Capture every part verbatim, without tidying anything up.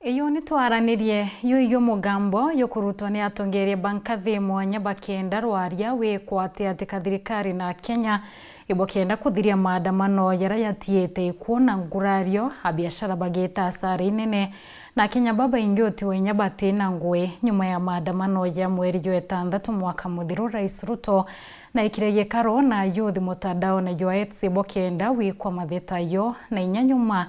Iyo ni twaranirie, yu iyo mugambo jukurutwa ni atongeria ba nkathi mwanya bakenda rwaria wikwatia ati ka thirikari na Kenya ibokenda kuthiria maandamano jaria jatiite ikuo na ngurario, abiashara bagita asara inene, na Akenya babaingi utiwe inya bati na ngui nyuma ya maandamano ja mweri jwa itantatu mwaka muthiru. Rais Ruto naikire gikaro na ayuthi mutandaone jwa X bokenda wikwa matheta jo, na inya nyuma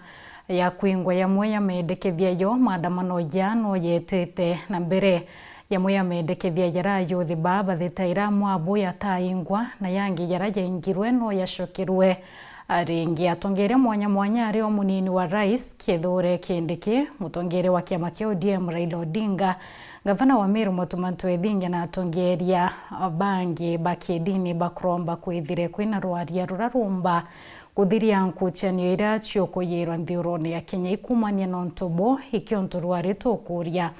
ya kwingwa jamwe ya mendekethia jo, maandamano ja no jetite na mbere. Jamwe ya mendekethia jaria ayuthi baa bathetaira amwe abo jataingwa, na yangi jaria jaingirwe no jacokerwe. Ringi atongeria mwanya mwanya ari o munini wa rais Kithure Kindiki, mutongeria wa kiama kia O D M Raila Odinga, ngavana wa Meru Mutuma Ntwethinge na atongeria bangi ba kidini bakuromba kwithire kwina rwaria ruria rumba kuthiria nkuchanio iria ciukuyirwa nthiurune ya Kenya ikumania na untu bu, ikio untu rwari tukuria.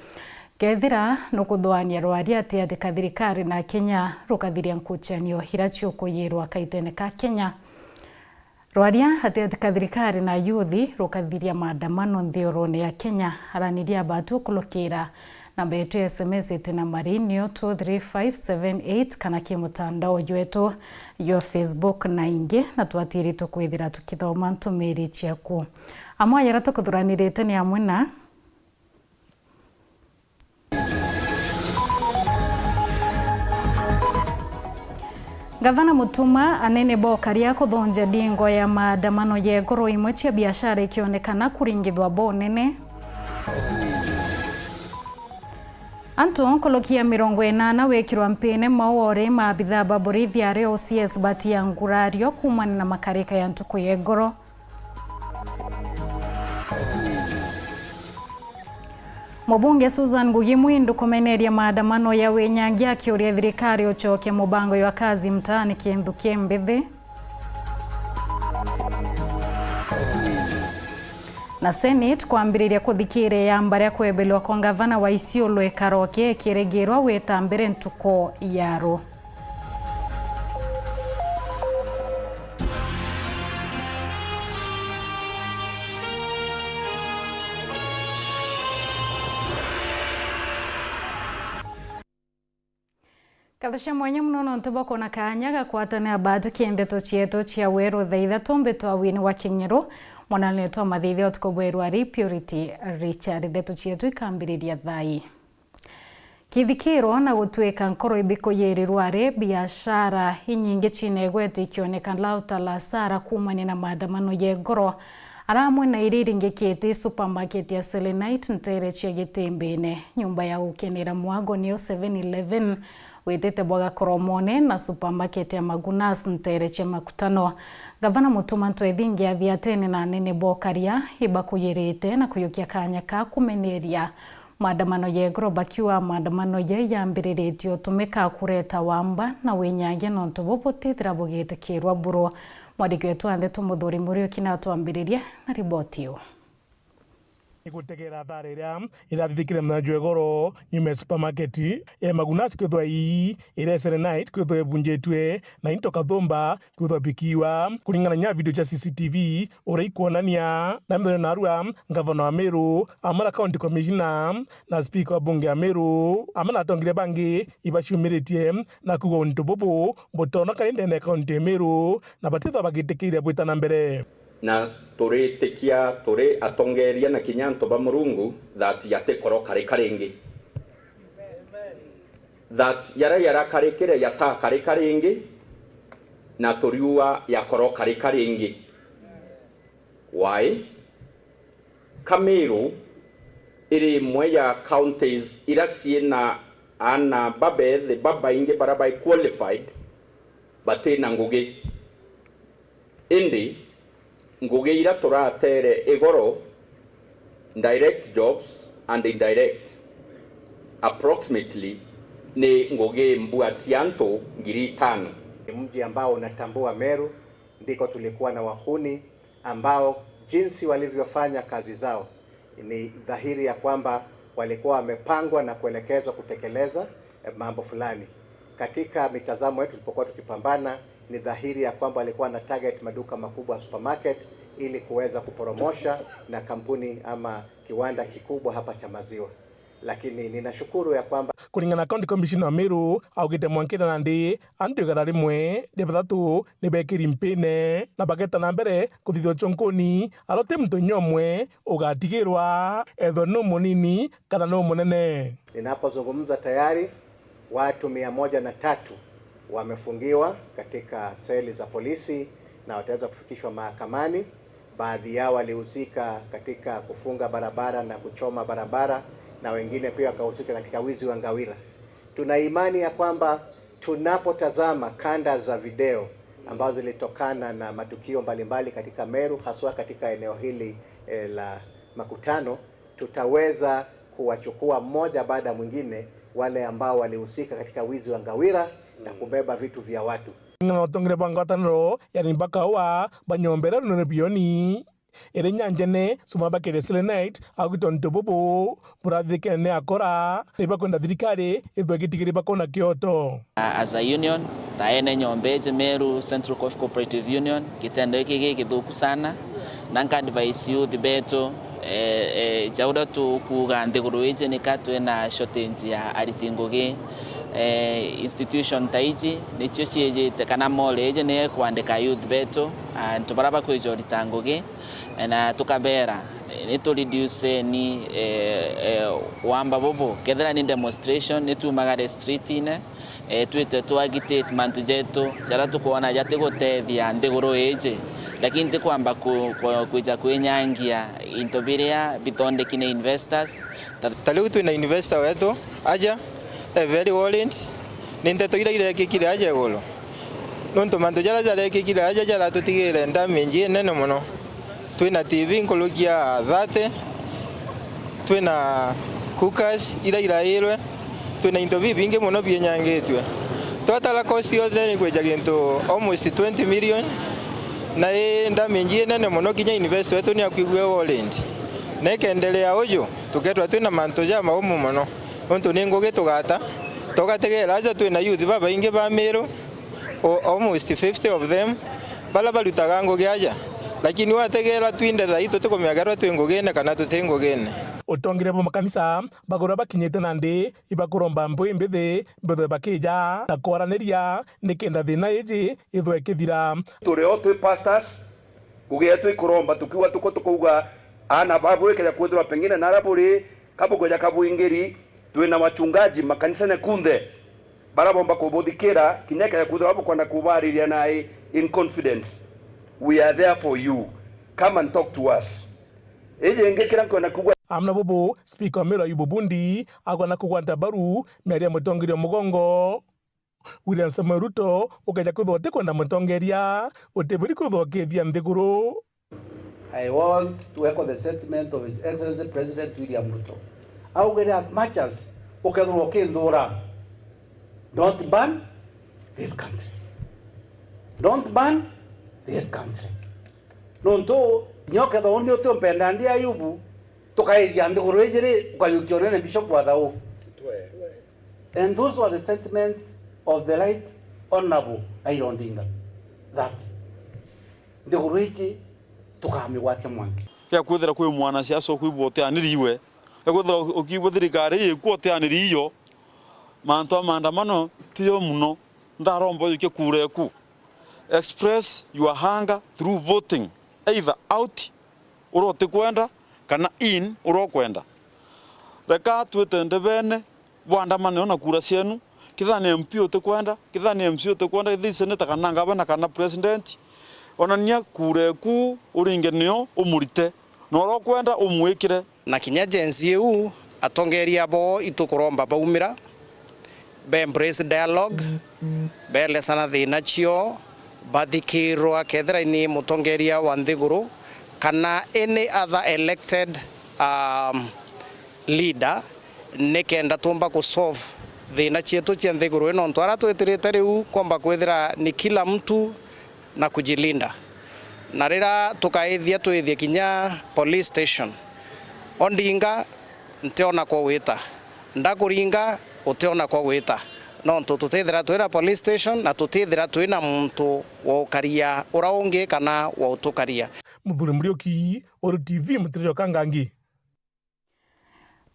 Kethira nukuthwania rwaria ati ati ka thirikari na Kenya rukathiria nkuchanio iria ciukuyirwa kaitene ka Kenya. Rwaria ati ati ka thirikari na yuthi rukathiria maandamano nthiurune ya Kenya. Araniria batu ukulukira namba yetu ya S M S iti na mari niyo two three five seven eight kana ki mutandao jwetu jwa Facebook na ingi, na twatiri tukwithira tukithoma ntumiri ciaku. Amwe ya jaria tukuthuranirite ni amwe na Gavana Mutuma, anene bokaria kuthonja ndingo ya maandamano ya iguru, imwe cia biashara ikionekana kuringithwa bunene. Antu nkuruki ya mirongo inana wikirwa mpine mauri maabithaa ba borithi ari O C S batia ngurario kuumania na makarika ya ntuku ya iguru. Mubunge Susan Ngugi Mwindu kumeneria maandamano ya winyangi akiuria thirikari ucoke mubango jwa kazi mtaani kintu kimbithi. Na Senate kwambiriria kuthikiria yamba ria kwebelwa kwa ngavana wa Isiolo ikaro kii kirigirwa gwita mbere ntuku ya ru. Ngatho cia mwanya mono nontu bwa kwona kaanya ga kwatania batukia ndeto cietu cia weru thaa ithatu. Mbitwa Winnie wa King'eru, mwananene twa mathithia utuku bweru ari Purity Richard. Ndeto cietu ikambiriria thaa ii. Kithikiro na gutwika nkoro ibikuyirirwa ari biashara inyingi cina igwete ikioneka lauta la sara kuumania na maandamano ya igoro. Aramwe na iria iringikite supermarket ya Selenite ntere cia Gitimbine, nyumba ya gukenera mwago niyo Seven Eleven witite bwa Gakoromone na supermarket ya Magunas ntere cia Makutano. Gavana Mutuma Ntwethingi athiatene na anene bokaria ibakuyirite na kuyukia kanya ka kumeneria maandamano ya igoro bakiuga maandamano jau yambiriritie utumika kureta wamba na winyangia nontu bu butithira bugitikirwa buru. Mwandiki wetu wa ndeto Muthuri Muriuki natwambiririe na riboti iu. Igutegera thaa iria irathithikire muthenya jwa igoro nyuma ya supermarket ya Magunas kwithwa ii iria Selenite kwithwa ibunjitwe na into kathumba kwithwa bikiwa. Kuringana na video cia C C T V uria ikwonania, na mithenya narua ngavana wa Meru amwe na county commissioner na speaker wa bunge ya Meru amwe na atongeria bangi ibaciumiritie na kuuga untu bubu butoneka ri ndene ya county ya Meru na batithwa bagitikiria bwita na mbere. Na turitikia turi atongeria na kinya antu ba Murungu that yatikoroka rika ringi. That yaria yarakarikire yatakarika ringi, na turiua yakoroka rika ringi. Why? Ka Meru iri imwe ya counties iria ciina aana babethi babaingi baria bai qualified batina ngugi. Indi ngugi iria turatere igoro, direct jobs and indirect, approximately ni ngugi mbua cia antu ngiri itano. Ni mji ambao unatambua Meru, ndiko tulikuwa na wahuni ambao jinsi walivyofanya kazi zao ni dhahiri ya kwamba walikuwa wamepangwa na kuelekezwa kutekeleza, eh, mambo fulani. Katika mitazamo yetu tulipokuwa tukipambana, ni dhahiri ya kwamba walikuwa na target maduka makubwa ya supermarket. ili kuweza kuporomosha na kampuni ama kiwanda kikubwa hapa cha maziwa. Lakini ninashukuru ya kwamba Kuringana na County Commissioner wa Meru, augite mwankire nandi antu igana rimwe ria bathatu ni bekiri mpine na bageta na mbere kuthithua cunkuni, aro ti muntu inya umwe ugatigirwa, ethwe nu munini kana nu munene. Ninapozungumza tayari watu mia moja na tatu wamefungiwa katika seli za polisi na wataweza kufikishwa mahakamani. Baadhi yao walihusika katika kufunga barabara na kuchoma barabara, na wengine pia wakahusika katika wizi wa ngawira. Tuna imani ya kwamba tunapotazama kanda za video ambazo zilitokana na matukio mbalimbali katika Meru, haswa katika eneo hili, eh, la Makutano, tutaweza kuwachukua mmoja baada ya mwingine wale ambao walihusika katika wizi wa ngawira na kubeba vitu vya watu. Kuringana na utongeria bwa ngwataniro ya Rimba Kaua, banyombere runene bioni iri nyanjene cuma bakire Selenite, augite untu bubu burathithikene ni akora, ni bakwenda thirikari ithwe gitigiri bakona kioto. As a union, ta ene nyomba iji Meru Central Coffee Cooperative Union, kitendo giki gikithuku sana, na nka advise youth betu, eh, eh, ja uria tukuuga nthiguru iji nika twina shortage ya ariti ngugi. Eh, institution ta iji nicio ciijite kana mall iji ni kwandika youth betu, antu baria bakwija urita ngugi, na tukabera, eh, ni tu reduceni, eh, eh, wamba bubu. Kethira ni demonstration, ni tumagare streetine, eh, twite tu agitate mantu jetu jaria tukwona jatigutethia nthiguru iji, lakini ti kwamba ku-, ku-, kwija kwinyangia into biria bithondeki ni investors. Ta- Ta riu twina investor wetu aja, e very worried ni nteto iria irekikire aja iguru, nontu mantu jaria jarekikire aja jaratutigire damage inene mono. Twina T V nkuruki ya thirty, twina cookers iria irairwe, twina into bibingi mono bienyangitue. Twatara cost yonthe ni kwija gintu almost twenty million, na i damage inene mono, kinya investor wetu ni akwigua worried. Na ikendelea uju, tukethirwa twina mantu jamaumu mono, nontu ni ngugi tugata, tugategera aja twina youth babaingi ba Meru, o-, almost fifty of them, baria barutaga ngugi aja, lakini wategera twinde thaa ii tutikumenya kethirwa twi ngugine kana tuti ngugine. Utongeria bwa makanisa bagurwa bakinyite nandi ibakuromba mpwi mbithi mbithwe bakija na kwaraniria nikenda thina iji ithwe ikithira. Turi o twi pastors, ngugi yetu ikuromba tukiuga tuko tukauga aana babu ikeja kwithirwa pengine naria buri, kabukeja kabwingiri, twina wachungaji makanisene kunthe, baria bomba kubuthikira, kinya ikeja kwithirwa bukwenda kubariria nai in confidence. We are there for you. Come and talk to us. Iji ingi kiria nkwenda kuuga. Amwe na bubu, Speaker wa Meru Ayubu Bundi agwa na kugwata mbaru miario ya mutongeria wa mugongo William Samoei Ruto, ukeja kwithwa utikwenda mutongeria, utiburi kuthokethia nthiguru. I want to echo the sentiment of His Excellency President William Ruto. Augire, as much as ukethirwa ukindhura, don't burn this country. Don't burn this country. Nontu, kinya ukethirwa uuni utiumpenda ndi Ayubu, tukaithia nthiguru iji ri, ukayukia unene Bishop wa thau. And those were the sentiments of the right honourable Raila Odinga, that nthiguru iji tukamigwatia mwanki. Gia kwithira kwi mwanasiasa ukwigua utianiriwe, gia kwithira ukiigua thirikari iku utianiri iyo, mantu a maandamano tiyo muno. Ndaromba ujukie kura eku. Express your hunger through voting, either out uria utikwenda kana in uria ukwenda. Reka twite ndebene, bwandamane na kura cienu. Kethira ni M P utikwenda, kethira ni M C utikwenda, kethira i senator kana ngavana kana president, onania kura eku uringe nio umurite, na uria ukwenda umwikire. Na kinya Gen Z iu, atongeria bo itukuromba baumira, be embrace dialogue, beelesana thiina cio, bathikirwa kethira ni mutongeria wa nthiguru kana any other elected, um, leader, nikenda tumba ku solve thiina cietu cia nthiguru ino, nontu aria twitirite riu kwomba kwithira ni kila mtu na kujilinda. Na riria tukaithia twithie kinya police station, Odinga, ntiona kwa gwita. Ndakuringa, utiona kwa gwita. Nontu tutithira twina police station na tutithira twina muntu wa ukaria ura ungi kana wa utukaria. Muthuri Muriuki, Uru T V, Mutiriri o Kangangi.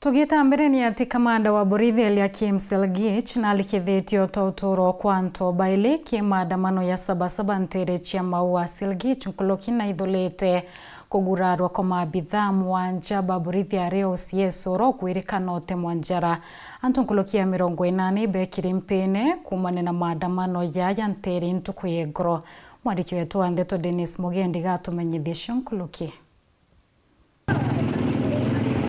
Tugita mbere ni ati kamanda wa borithi Eliakim Selgich nalikithitie uta uturo kwa antu baili ki maandamano ya Sabasaba ntere cia Maua. Selgich nkuruki naithulite kugurarwa kwa maabithaa mwanja ba borithi ari O C S uria ukwirikana utemwa njara. Antu nkuruki ya mirongo inana ibekire mpine kuumania na maandamano jaya ntere ntuku ya igoro. Mwandiki wetu wa ndeto Dennis Mugendi gatumenyithie cio nkuruki.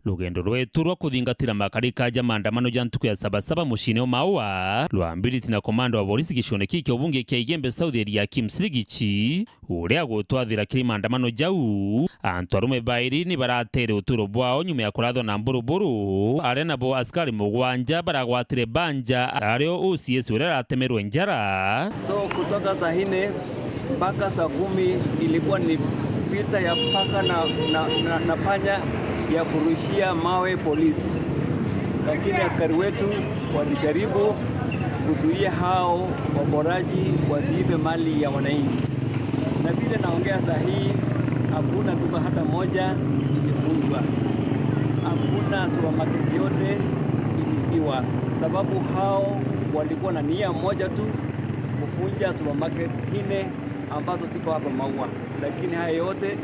Rugendo rwetu rwa kuthingatira makarika ja maandamano ja ntuku ya Sabasaba muciine o Maua rwambiritie na komanda wa borisi gicione kii kia ubunge kia Igembe South Eliakim Siligichi, uria agutwathira kiri maandamano jau. Antu arume bairi ni baratere uturo bwao nyuma ya kurathwa na mburuburu, aria nabo askari mugwanja baragwatire banja, ario O C S uria aratemerwe njara. So, kutoka saa nne mpaka saa kumi ilikuwa ni vita ya paka na, na, na, na panya ya kurushia mawe polisi, lakini askari wetu walijaribu kuzuia hao waporaji wasiibe mali ya wananchi. Na vile naongea saa hii, hakuna duka hata moja ilivunjwa, hakuna supermarket yote iliibiwa, sababu hao walikuwa na nia moja tu, kuvunja supermarket nne ambazo ziko hapa Maua, lakini haya yote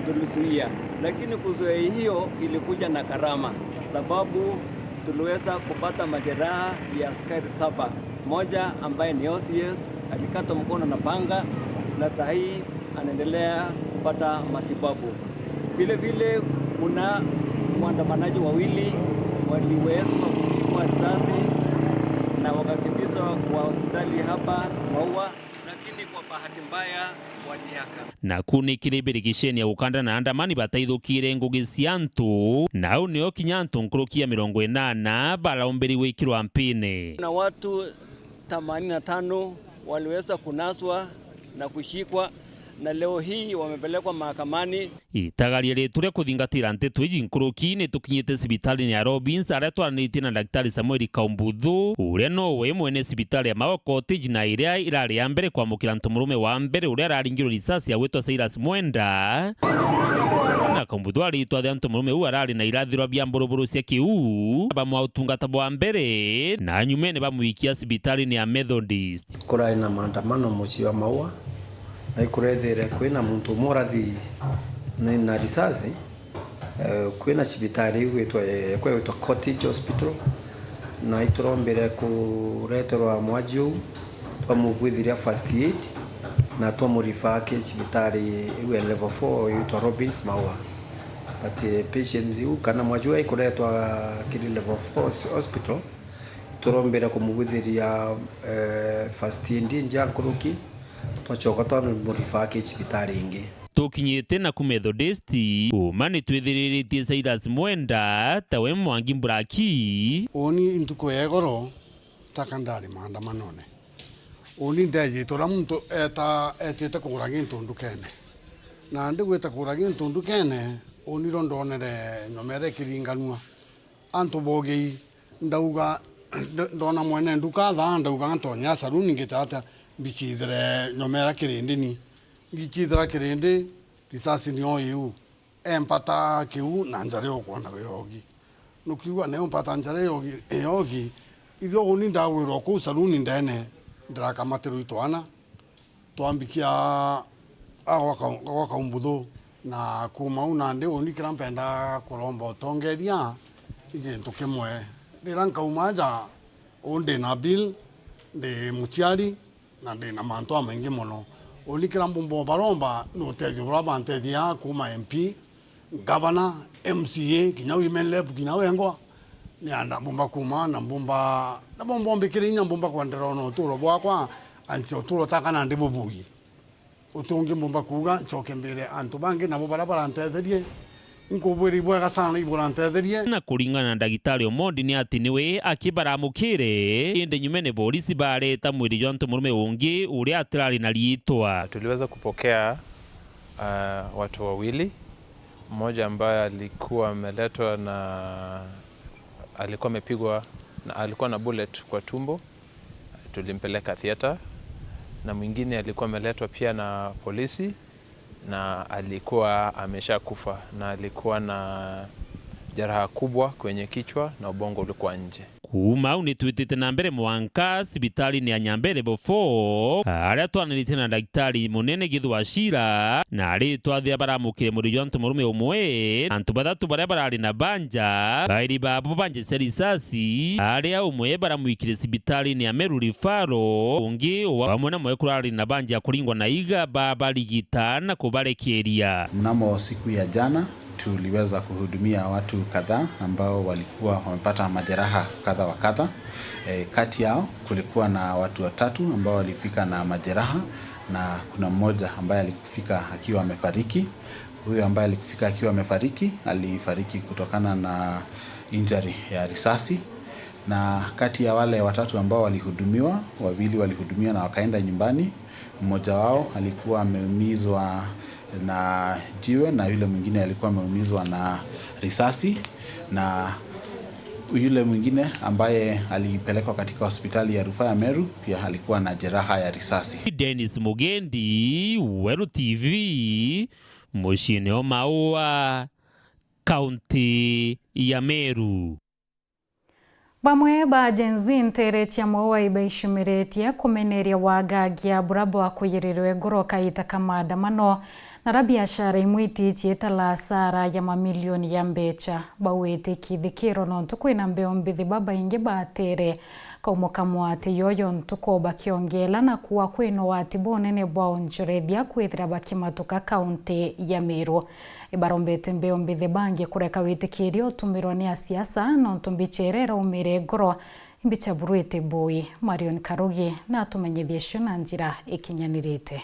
tulizuia. Lakini kuzuia hiyo ilikuja na gharama, sababu tuliweza kupata majeraha ya askari saba, moja ambaye ni O C S alikatwa mkono na panga, na saa hii anaendelea kupata matibabu. Vile vile kuna waandamanaji wawili waliweza kupigwa risasi na wakakimbizwa kwa hospitali hapa Maua, lakini kwa bahati mbaya waliaga. Naku ni kiri mbirigiceni ya gukanda na andamani bataithukire ngugi cia antu, na au nio kinya antu nkuruki ya mirongo inana baraumbiri gwikirwa mpine. Na watu themanini na tano waliweza kunaswa na kushikwa, na leo hii wamepelekwa mahakamani. Itagaria ritu ria kuthingatira nteto iji nkuruki ni tukinyite cibitarine ya Robins, aria twaranitie na Daktari Samuel Kaumbuthu, uria nowe mwene cibitari ya Maua Cottage na iria irari ya mbere kwamukira ntu murume wa mbere uria araringirwe risasi agwitwa Silas Mwenda. Na Kaumbuthu aritwa athia ntu murume uu arari na irathirwa bia mburuburu cia kiu, bamwa utungata bwa mbere, na nyumene bamwikia cibitarine ya Methodist. Kurari na maandamano mucii wa Maua, na ikurethire kwina muntu umwe urathi na, na risasi, eh, kwina cibitari igwitwa, eh, kwegwitwa Cottage Hospital, na iturombire kureterwa mwaji uu, twamugwithiria first aid, na twamurifa ki cibitari iu ya level four igwitwa Robins Maua. But, eh, patient iu kana mwaji uu aikuretwa kiri level four hos-, hospital, turombire kumugwithiria, eh, first aid nja nkuruki, twacoka twamurifaa ki cibitari ingi. Tukinyite naku Methodist, uma ni twithiriritie Silas Mwenda, tawe Mwangi Mburaki. Uni ntuku ya igoro, taka ndari maandamanone. Uni ndejite uria muntu eta-, etite kugura gintu ndukene. Na ndigwita kugura gintu ndukene, uni ro ndonere nyomera ikiringanua. Antu bogi, ndauga, nd-, ndona mwene nduka athaa, ndauga ntonya saluni ngite atia, mbicithire nyomera kirindi ni. Ngicithira kirindi, risasi nio iu. Empata kiu na njara iukwona wi ogi. Nukiuga ni umpata njara iogi, iogi, ithio uni ndagwirwa kuu saluni ndene, ndirakamatirwa itwana. Twambikia a gwa Kau-, gwa Kaumbuthu, na kuuma au nandi uni kira mpenda kuromba utongeria i gintu kimwe. Rira nkauma nja, uu ndi na bill, ndi muciari, na ndi na mantu amaingi mono. Uni kira mbumba ubaromba ni utethio buria bantethia kuuma M P, Gavana, M C A, kinya women rep, kinya wengwa, ni anda mbumba kuuma, na mbumba, na mbumba umbikire inya mbumba kwenderera na uturo bwakwa, ansi uturo taka na ndi bubui. Uti ungi mbumba kuuga, ncoke mbire antu bangi nabo baria barantetherie. Nkubwira ibwega sana iburantetherie. Na kuringana na Ndagitari Omondi ni ati niwe akibaramukire, indi nyumene borisi bareta mwiri jwa ntu murume ungi uria atirari na riitwa. Tuliweza kupokea, ah, watu wawili. Mmoja ambaye alikuwa ameletwa na, alikuwa amepigwa na, alikuwa na bullet kwa tumbo, tulimpeleka theater, na mwingine alikuwa ameletwa pia na polisi, Na alikuwa ameshakufa na alikuwa na jeraha kubwa kwenye kichwa na ubongo ulikuwa nje. Kuuma au nitwitite na mbere mwanka cibitariine ya Nyambere Level four, aria twaniritie na ndagitari munene Githu wa Shira, na ari twathia baramukire mwiri jwa antu murume umwe, antu bathatu baria barari na banja, bairi babo banja cia risasi, aria umwe baramwikire cibitariine ya Meru Referral, ungi wa mwe na mwekuru ari na banja ya kuringwa na iga, babarigita na kubarekeria. Mnamo siku ya jana, tuliweza kuhudumia watu kadhaa ambao walikuwa wamepata majeraha kadha wa kadha. E, kati yao kulikuwa na watu watatu ambao walifika na majeraha na kuna mmoja ambaye alikufika akiwa amefariki. Huyo ambaye alikufika akiwa amefariki, alifariki kutokana na injury ya risasi. Na kati ya wale watatu ambao walihudumiwa, wawili walihudumiwa na wakaenda nyumbani. Mmoja wao alikuwa ameumizwa na jiwe na yule mwingine alikuwa ameumizwa na risasi, na yule mwingine ambaye alipelekwa katika hospitali ya rufaa ya Meru pia alikuwa na jeraha ya risasi. Dennis Mugendi, Weru T V, muciini o Maua, kaunti ya Meru. Bamwe ba Gen Z nteere cia Maua ibaicumiritie kumeneria wagangia bura bwa kuyirirwe ngoro kaita ka maandamano, na ra biashara imwe itiichiite la asara ya mamilioni ya mbecha. Bauite kithikiro nontu kwina mbeo mbithi babaingi batere kaumo ka mwati yoyo ntuku bakiongeela na kuwa kwina wati bunene bwa onchorethia kwithira bakimatuka kaunti ya Meru. Ibarombete mbeo mbithi bangi kureka witikirio utumirwa ni asiasa, nontu mbicha iria iraumire ngoro imbicha burwite bui. Marion Karugi natumenyithie cio na njira ikinyanirite.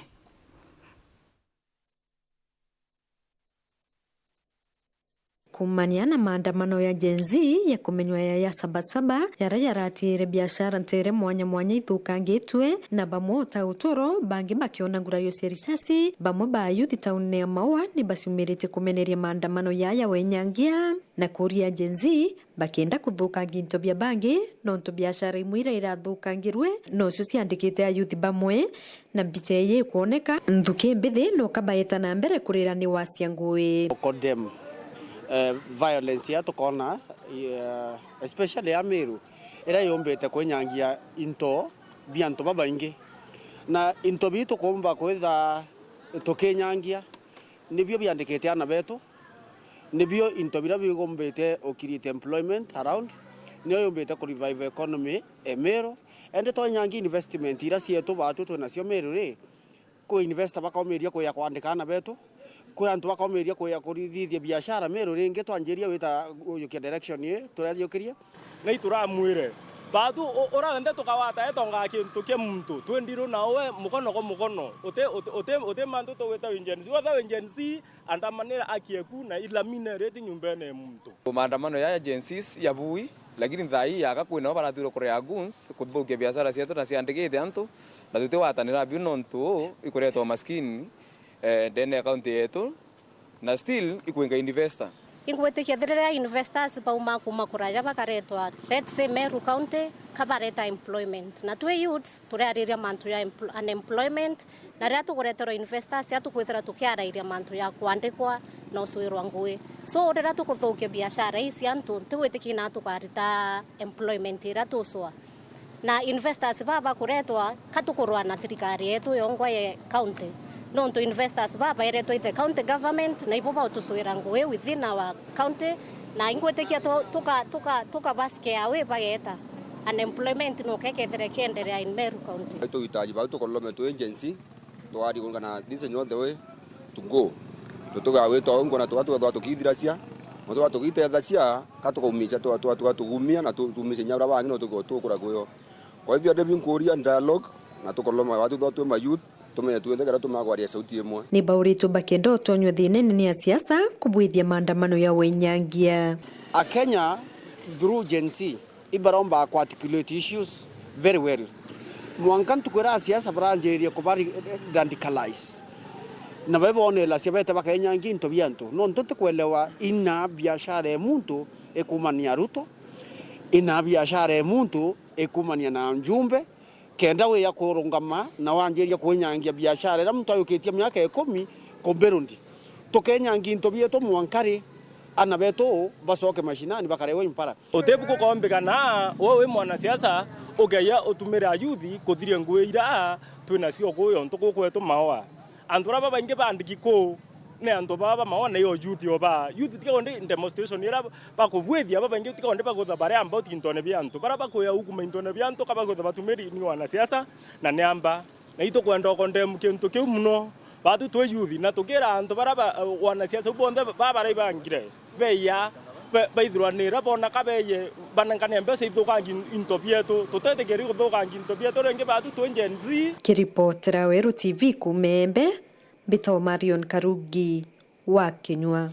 Kuumania na maandamano ya Gen Z ya kumenywa ya, ya Sabasaba, yaria yaratiire biashara nteere mwanya mwanya ithukangitwe, na bamwe uta uturo, bangi bakiona ngurario cia risasi, bamwe ba ayuthi taunine ya Maua ni baciumiritie kumeneria maandamano ya, ya wenyangia, na kuuria Gen Z bakenda kuthukangia into bia bangi, nontu biashara imwe iria irathukangirwe nocio ciandikite ayuthi bamwe, na mbicha ii ikwoneka, nthuki mbithi no kabaeta na mbere kurira ni wacia ngui. Condemn, eh, violence ya tukona, eh, especially ya Meru, iria yumbite kwinyangia into bia antu babaingi, na into biu tukumba kwitha tukinyangia, nibio biandikite ana betu, nibio into biria bigumbite u create employment around, nio yumbite ku revive economy e Meru. Ende twenyangia investment iria cietu baatu twinacio Meru ri, kwi investor bakaumiria kwija kwandika ana betu, kwi antu bakaumiria kwija kurithithia biashara Meru ringi twanjiria wita ujukia direction ii turajukirie. Na ituramwire, baathu u-, uria wenthe tukawata etongaa kintu kia muntu, twi ndiru na uwe mukono kwa mukono, uti, uti, uti, uti mantu tugwita wi Gen Z. Wetha wi Gen Z, andamanira aki eku na ilamine riti nyumbene ya muntu. Maandamano ya Gen Zs ya bui, lakini thaa ii yaka kwina o barathirwe kurea goons, kuthukia biashara cietu na ciandikite antu, na tutiwatanira biu nontu ikuretwa maskini, eh, ndene ya county yetu. Na still ikwinga investor. Ingwitikia thiriria investors bauma kuma kuraja bakaretwa, let's say, Meru County, kabareta employment. Na twi youths, turiariria mantu ya empl-, unemployment, na riria tukureterwa investors, atukwithira tukiarairia mantu ya kwandikwa na usuirwa ngui. So, riria tukuthukia biashara ii cia antu, ntigwitikia na tukarita employment iria tucwa. Na investors baa bakuretwa, ka tukurwa na thirikari yetu yongwa ye county. Nontu investors baa bairetwe i the county government, na ibo bautusuira ngui within our county, na ingwitikia tu-, tuka, tuka, tuka ba scare away bageta. Unemployment no kekethire kienderea in Meru County. Tugitaji bau tukolome tu agency, twari kungana this is not the way to go. Tutuga gwitwa ungu na tuga tugathwa tukithiracia, na tuga tugitethacia, ka tukaumicia, tuga, tuga, tuga tugumia na tu-, tuumicie nya uria bangi no tugo tukura kwio. Kwa hivyo, ndebi nkuria dialogue, na tukoloma watu thwa twi ma youth, tumenye twinthe kara tumagwaria sauti imwe. Ni bauritwe bakenda utonywa thinene ni asiasa kubwithia maandamano ya wenyangia. A Kenya through Gen Z, ibaromba ku articulate issues very well. Mwanka ntuku iria asiasa baranjirie kuba radicalize, na babe bonelacia bete bakenyangia into bia antu. Nontu ntikwelewa ina biashara ya muntu ikumania Ruto, ina biashara ya muntu ikumania na njumbe, kenda wija kurungama na wanjiria kwinyangia biashara iria muntu ayukitie miaka ikumi, Kumbe rundi, tukenyangia into bietu mwanka ri? Ana betu bacoke mashinani bakarewa impara. Utibu gukombigana, we wi mwanasiasa, ukeya utumire ayuthi kuthiria ngui iria twinacio kuu yontu kuu kwetu maoa. Antu aria babaingi bandiki kuu ni antu baba ba maoa na iyo youth yo ba. Youth tiga undi demonstration iria bakubwithia babaingi tiga undi bagutha baria ambao intone bia antu. Baria bakuya ukuma intone bia antu ka bagutha batumiri ni wanasiasa na ni amba. Na itukwenda ukondemu kintu kiu muno. Batu twi youth, na tukira antu baria ba, wanasiasa bonthe baba baria ibangire, beya, be-, baithirwanira bona ka beye, banengane mbeca ithukangi into bietu. Tutetikiri guthukangi into bietu ringi batu twi Gen Z. Kiripotera Weru T V kuuma Embe, mbitagwa Marion Karugi wa Kinyua.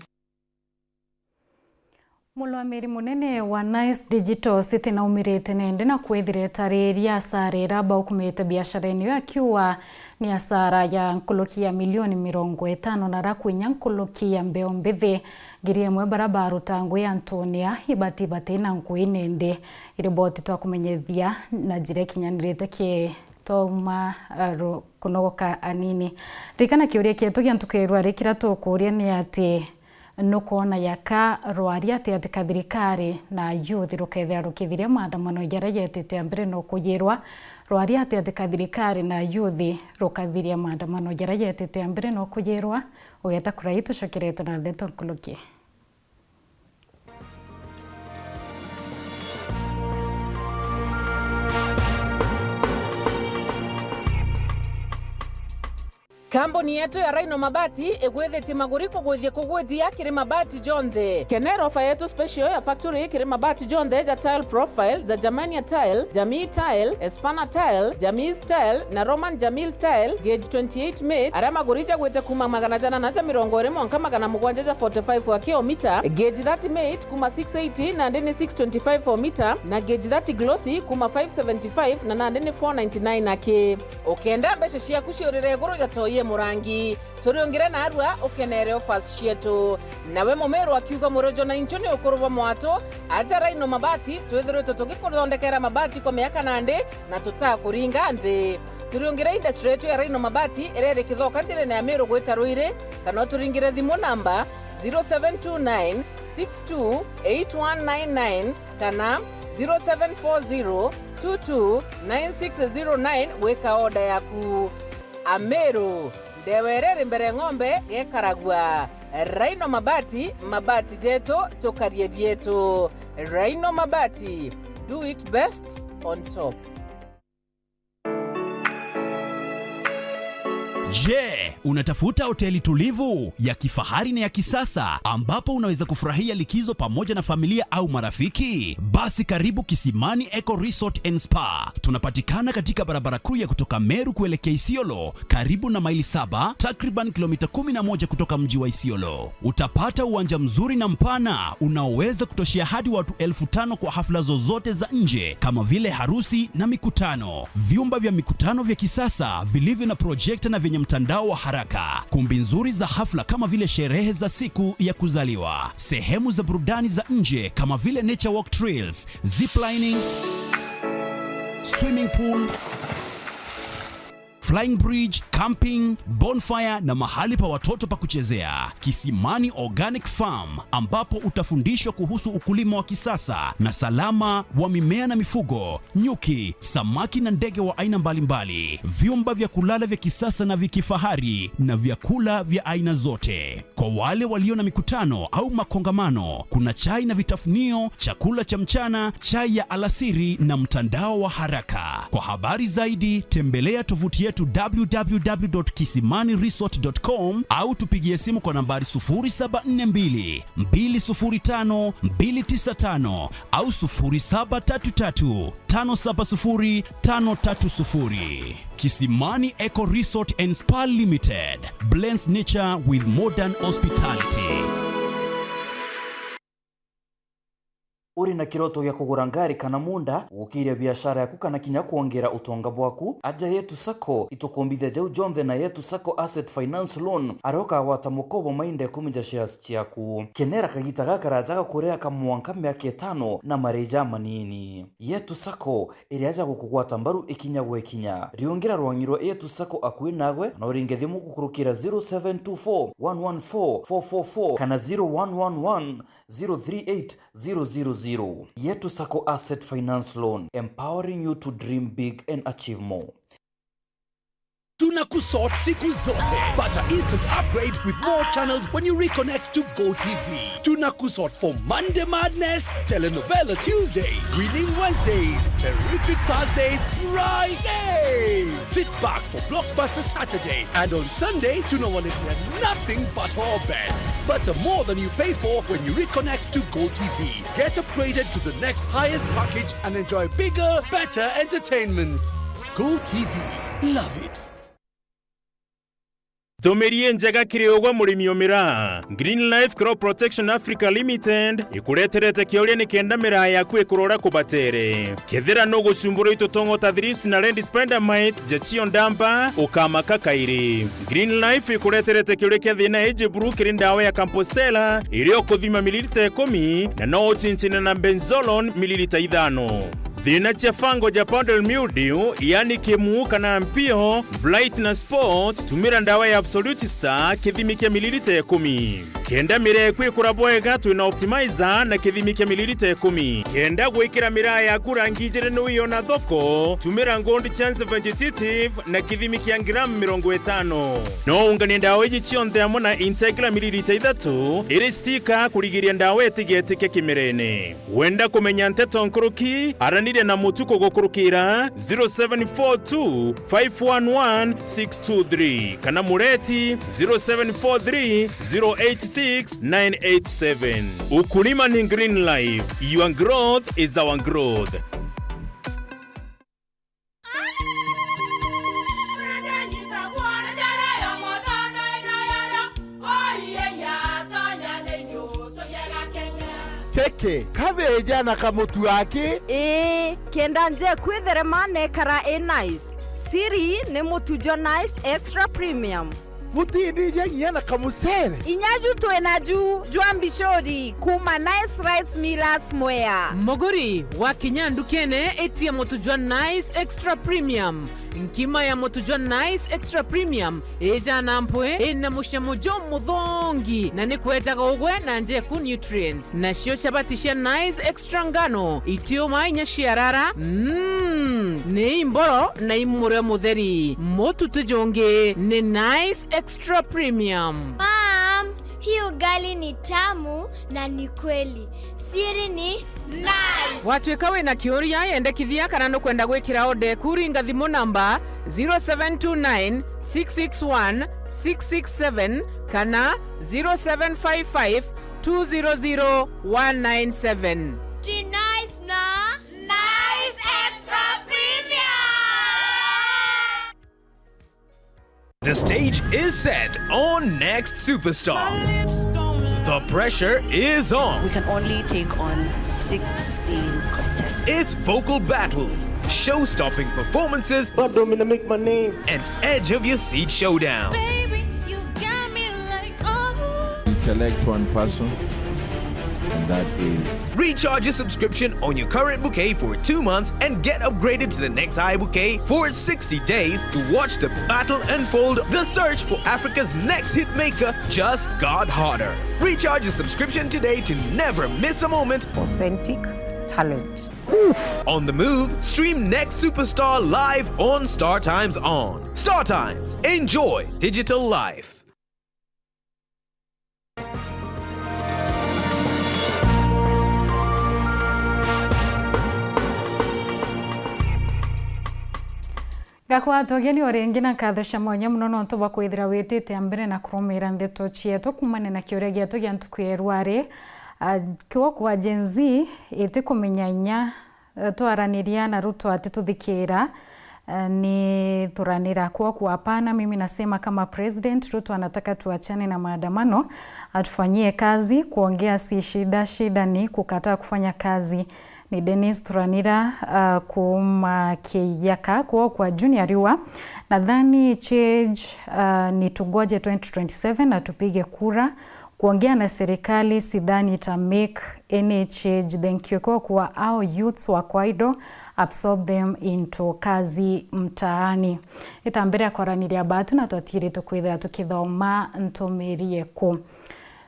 Murũgamiri munene wa Nice Digital City naumirite nende na kwithira etariria asara iria baukumite biacarene iyo, akiuga ni asara ya nkuruki ya milioni mirongo itano na aria kwinya nkuruki ya mbeo mbithi ngiri imwe baria baruta ngui antune a ibati bati na ngui nende. Iriboti twakumenyethia na njira ikinyanirite ki twauma, uh, ru-, kunogoka anini. Ririkana kiuria kietu gia ntuku ya irua ri kiria tukuuria ni ati, nukwona yaka rwari atia ati kathirikari na ayuthi rukethira rukithiria maandamano jaria jetite a mbere no kujirwa? Rwari atia ati kathirikari na ayuthi rukathiria maandamano jaria jetite a mbere no kujirwa? Ugeta kurai tucokerete na ndeto nkuruki. Kambuni yetu ya Rhino Mabati igwithitie maguri kugwithia kugwithia kiri mabati jonthe. Kenera ofa yetu special ya factory kiri mabati jonthe ja tile profile, ja Germania tile, Jamii tile, Espana tile, Jamis tile na Roman Jamil tile, gauge twenty-eight mate, aria maguri jagwite kuma magana jana na ja mirongo iri mwanka magana mugwanja ja forty-five wa kilomita, gauge thirty mate kuma six eighty nandi ni six twenty-five o mita, na gauge thirty glossy kuma five seventy-five na nandi ni four ninety-nine aki. Ukenda mbeca ciaku ciurire iguru ja toi e murangi, turiungire narua ukenere offers cietu. Nawe mumiru akiuga, murojo na inchu ni ukuru bwa mwatu, aja Rhino Mabati twithiritwe tugikuthondekera mabati kwa miaka nandi na tutakuringa nthi. Turiungire industry yetu ya Rhino Mabati iria iri Kithoka njirene ya Miru gwita Ruiri, kana uturingire thimu namba zero seven two nine six two eight one nine nine kana zero seven four zero two two nine six zero nine gwika order yaku. Ameru, ndewa iria iri mbere ng'ombe gekaragua. Rhino Mabati, mabati jetu, tukarie bietu. Rhino Mabati, do it best on top. Je, unatafuta hoteli tulivu, ya kifahari na ya kisasa ambapo unaweza kufurahia likizo pamoja na familia au marafiki? Basi karibu Kisimani Eco Resort and Spa. Tunapatikana katika barabara kuu ya kutoka Meru kuelekea Isiolo, karibu na Maili Saba, takriban kilomita kumi na moja kutoka mji wa Isiolo. Utapata uwanja mzuri na mpana unaoweza kutoshea hadi watu elfu tano kwa hafla zozote za nje kama vile harusi na mikutano. Vyumba vya mikutano vya kisasa vilivyo na projekta na vyenye mtandao wa haraka. Kumbi nzuri za hafla kama vile sherehe za siku ya kuzaliwa. Sehemu za burudani za nje kama vile nature walk trails, ziplining, swimming pool, flying bridge, camping, bonfire na mahali pa watoto pa kuchezea. Kisimani Organic Farm, ambapo utafundishwa kuhusu ukulima wa kisasa na salama wa mimea na mifugo, nyuki, samaki na ndege wa aina mbalimbali, vyumba vya kulala vya kisasa na vya kifahari na vyakula vya aina zote. Kwa wale walio na mikutano au makongamano, kuna chai na vitafunio, chakula cha mchana, chai ya alasiri na mtandao wa haraka. Kwa habari zaidi, tembelea tovuti yetu w w w dot kisimani resort dot com au tupigie simu kwa nambari sufuri saba nne mbili, mbili sufuri tano, mbili tisa tano au sufuri saba tatu tatu, tano saba sufuri, tano tatu sufuri. Kisimani Eco Resort and Spa Limited blends nature with modern hospitality. Uri na kiroto gia kugura ngari kana munda, gukiria biashara yaku kana kinya kwongera utonga bwaku? Aja Yetu Sacco, itukumbithia jau jonthe na Yetu Sacco Asset Finance Loan, aria ukagwata mukobo mainda ikumi ja shares ciaku. Kenera kagita gakaraja ga kuria ka mwanka miaka itano na marii jamanini. Yetu Sacco, iria ja gukugwata mbaru ikinya gwe kinya. Riungira rwang'i rwa Yetu Sacco akui nagwe, kana uringe thimu gukurukira zero seven two four one one four four four four kana zero one one one zero three eight zero zero zero. Yetu Sacco Asset Finance Loan, empowering you to dream big and achieve more. Tunakusort siku zote. Pata instant upgrade with more channels when you reconnect to GoTV. Tunakusort for Monday Madness, Telenovela Tuesday, Winning Wednesdays, Terrific Thursdays, Friday. Sit back for Blockbuster Saturday, and on Sunday, tunawaletea nothing but our best. Pata more than you pay for when you reconnect to GoTV. Get upgraded to the next highest package and enjoy bigger, better entertainment. GoTV. Love it. Ntumiri injega kiri ugwe murimi o miraa. Green Life Crop Protection Africa Limited ikureterete kiuria nikenda miraa yaku ikurora kubatere. Kethira nugucumbura itutongo ta thrips na red spider mite, ja cio ndamba, ukamaka kairi. Green Life ikureterete kiuria kia thina iji buru kiri ndawa ya Compostela, iria ukuthima mililita ikumi, na no ucinchine na benzolone mililita ithano. Thina cia fungal ja powdery mildew, yani kimu kana mpio, blight na spot, tumira ndawa ya Absolute Star, kithimi kia mililita ikumi. Kenda miraa yaku ikura bwega, twina optimizer na kithimi kia mililita ikumi. Kenda gwikira miraa yaku rangi ijiri ni wiona thoko, tumira Gold Chance Vegetative na kithimi kia gramu mirongo itano. No unganie ndawa iji cionthe amwe na Integra mililita ithatu, iri stika kurigiria ndawa itigetike kimerene. Wenda kumenya nteto nkuruki? Araniria na Mutuku gukurukira zero seven four two five one one six two three kana Mureti zero seven four three zero eight six nine eight seven. Ukulima ni Green Life. Your growth is our growth. Keke, kabeja na kamutu aki? Ii, kenda nje kwitherema nekara i nice. Siri ni mutu jwa Nice Extra Premium. Butindija nginya na kamucere. Inya ju twina ju jwa mbicuri kuma Nice Rice Millers Mwea. Muguri, wakinya ndukene, itia mutu jwa Nice Extra Premium. Nkima ya mutu jwa Nice Extra Premium ijana mpwi, ina mucamo jumuthongi, na ni kwejaga ugwe na njeku nutrients. Nacio chabati cia Nice Extra Ngano itiuma inya ciarara. Mm, ni imboro na imurio mutheri. Mutu ti jungi, ni Nice Extra Premium. Mom, hii ugali ni tamu na ni kweli. Siri ni Nice. Watwika wina kiuria, yendekithia kana nukwenda gwikira order eku, ringa thimu namba zero seven two nine six six one six six seven kana zero seven five five two zero zero one nine seven. Ji Nice na Nice Extra Premium. The stage is set on Next Superstar. The pressure is on. We can only take on sixteen contestants. It's vocal battles, show-stopping performances, God don't mean to make my name, and edge-of-your-seat showdown. Baby, you got me like, oh. We select one person, and that is Recharge your subscription on your current bouquet for two months and get upgraded to the next high bouquet for sixty days to watch the battle unfold. The search for Africa's next hit maker just got hotter. Recharge your subscription today to never miss a moment. Authentic talent. On the move, stream Next Superstar live on Star Times On. Star Times. Enjoy digital life. Ngakwatwa ugeni o ringi na nkatho cia mwanya mono nontu bwa kwithira witite mbere na kurumira ndeto cietu kuumania na kiuria gietu gia ntuku ya irwari. Ah, kiwoko wa Gen Z itikumenya inya, eh, twaraniria na Ruto atituthikira. Eh, ni thuranira kwoku, hapana. Mimi nasema kama president, Ruto anataka tuachane na maandamano, atufanyie kazi. Kuongea si shida, shida ni kukataa kufanya kazi. Ni Dennis Thuranira, uh, kuuma Kiyaka kwoku, Junior Riua. Nadhani change, uh, ni tugoje twenty twenty-seven na tupige kura. Kuongea na serikali sidhani ita make any change. Thank you. Kwa kuwa our youths wako idle, absorb them into kazi mtaani. Ita mbere ya kwaraniria batu na twatigiritwe kwithira tukithoma ntumiri yeku.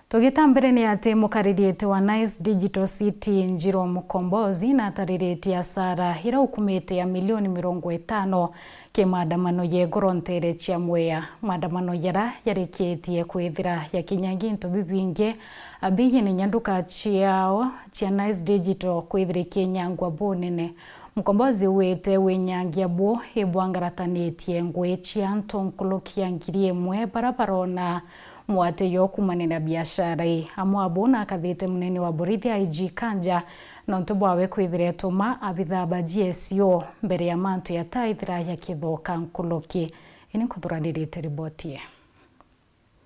Tugita mbere ni ati mukaririeti wa Nice Digital City Njiro Mukombozi natariritie asara ira ukumite ya milioni mirongo itano ki maandamano ya igoro ntere cia Mwea. Maandamano jara jarikitie kwithira jakinyangia into bibingi, abiji ni nyanduka ciao cia Nice Digital kwithira ikinyangwa bunene. Mukombozi wite winyangia bu ibwangaratanitie ngui cia antu nkuruki ya ngiri imwe bara barona mwate yo kumanira biashara ii. Amwe abo nakathite munene wa borithi I G Kanja nontu bwawe kwithira etuma abithaa ba G S O mbere ya mantu yataithira yakithoka nkuruki. Ini nkuthuranirite riboti ii.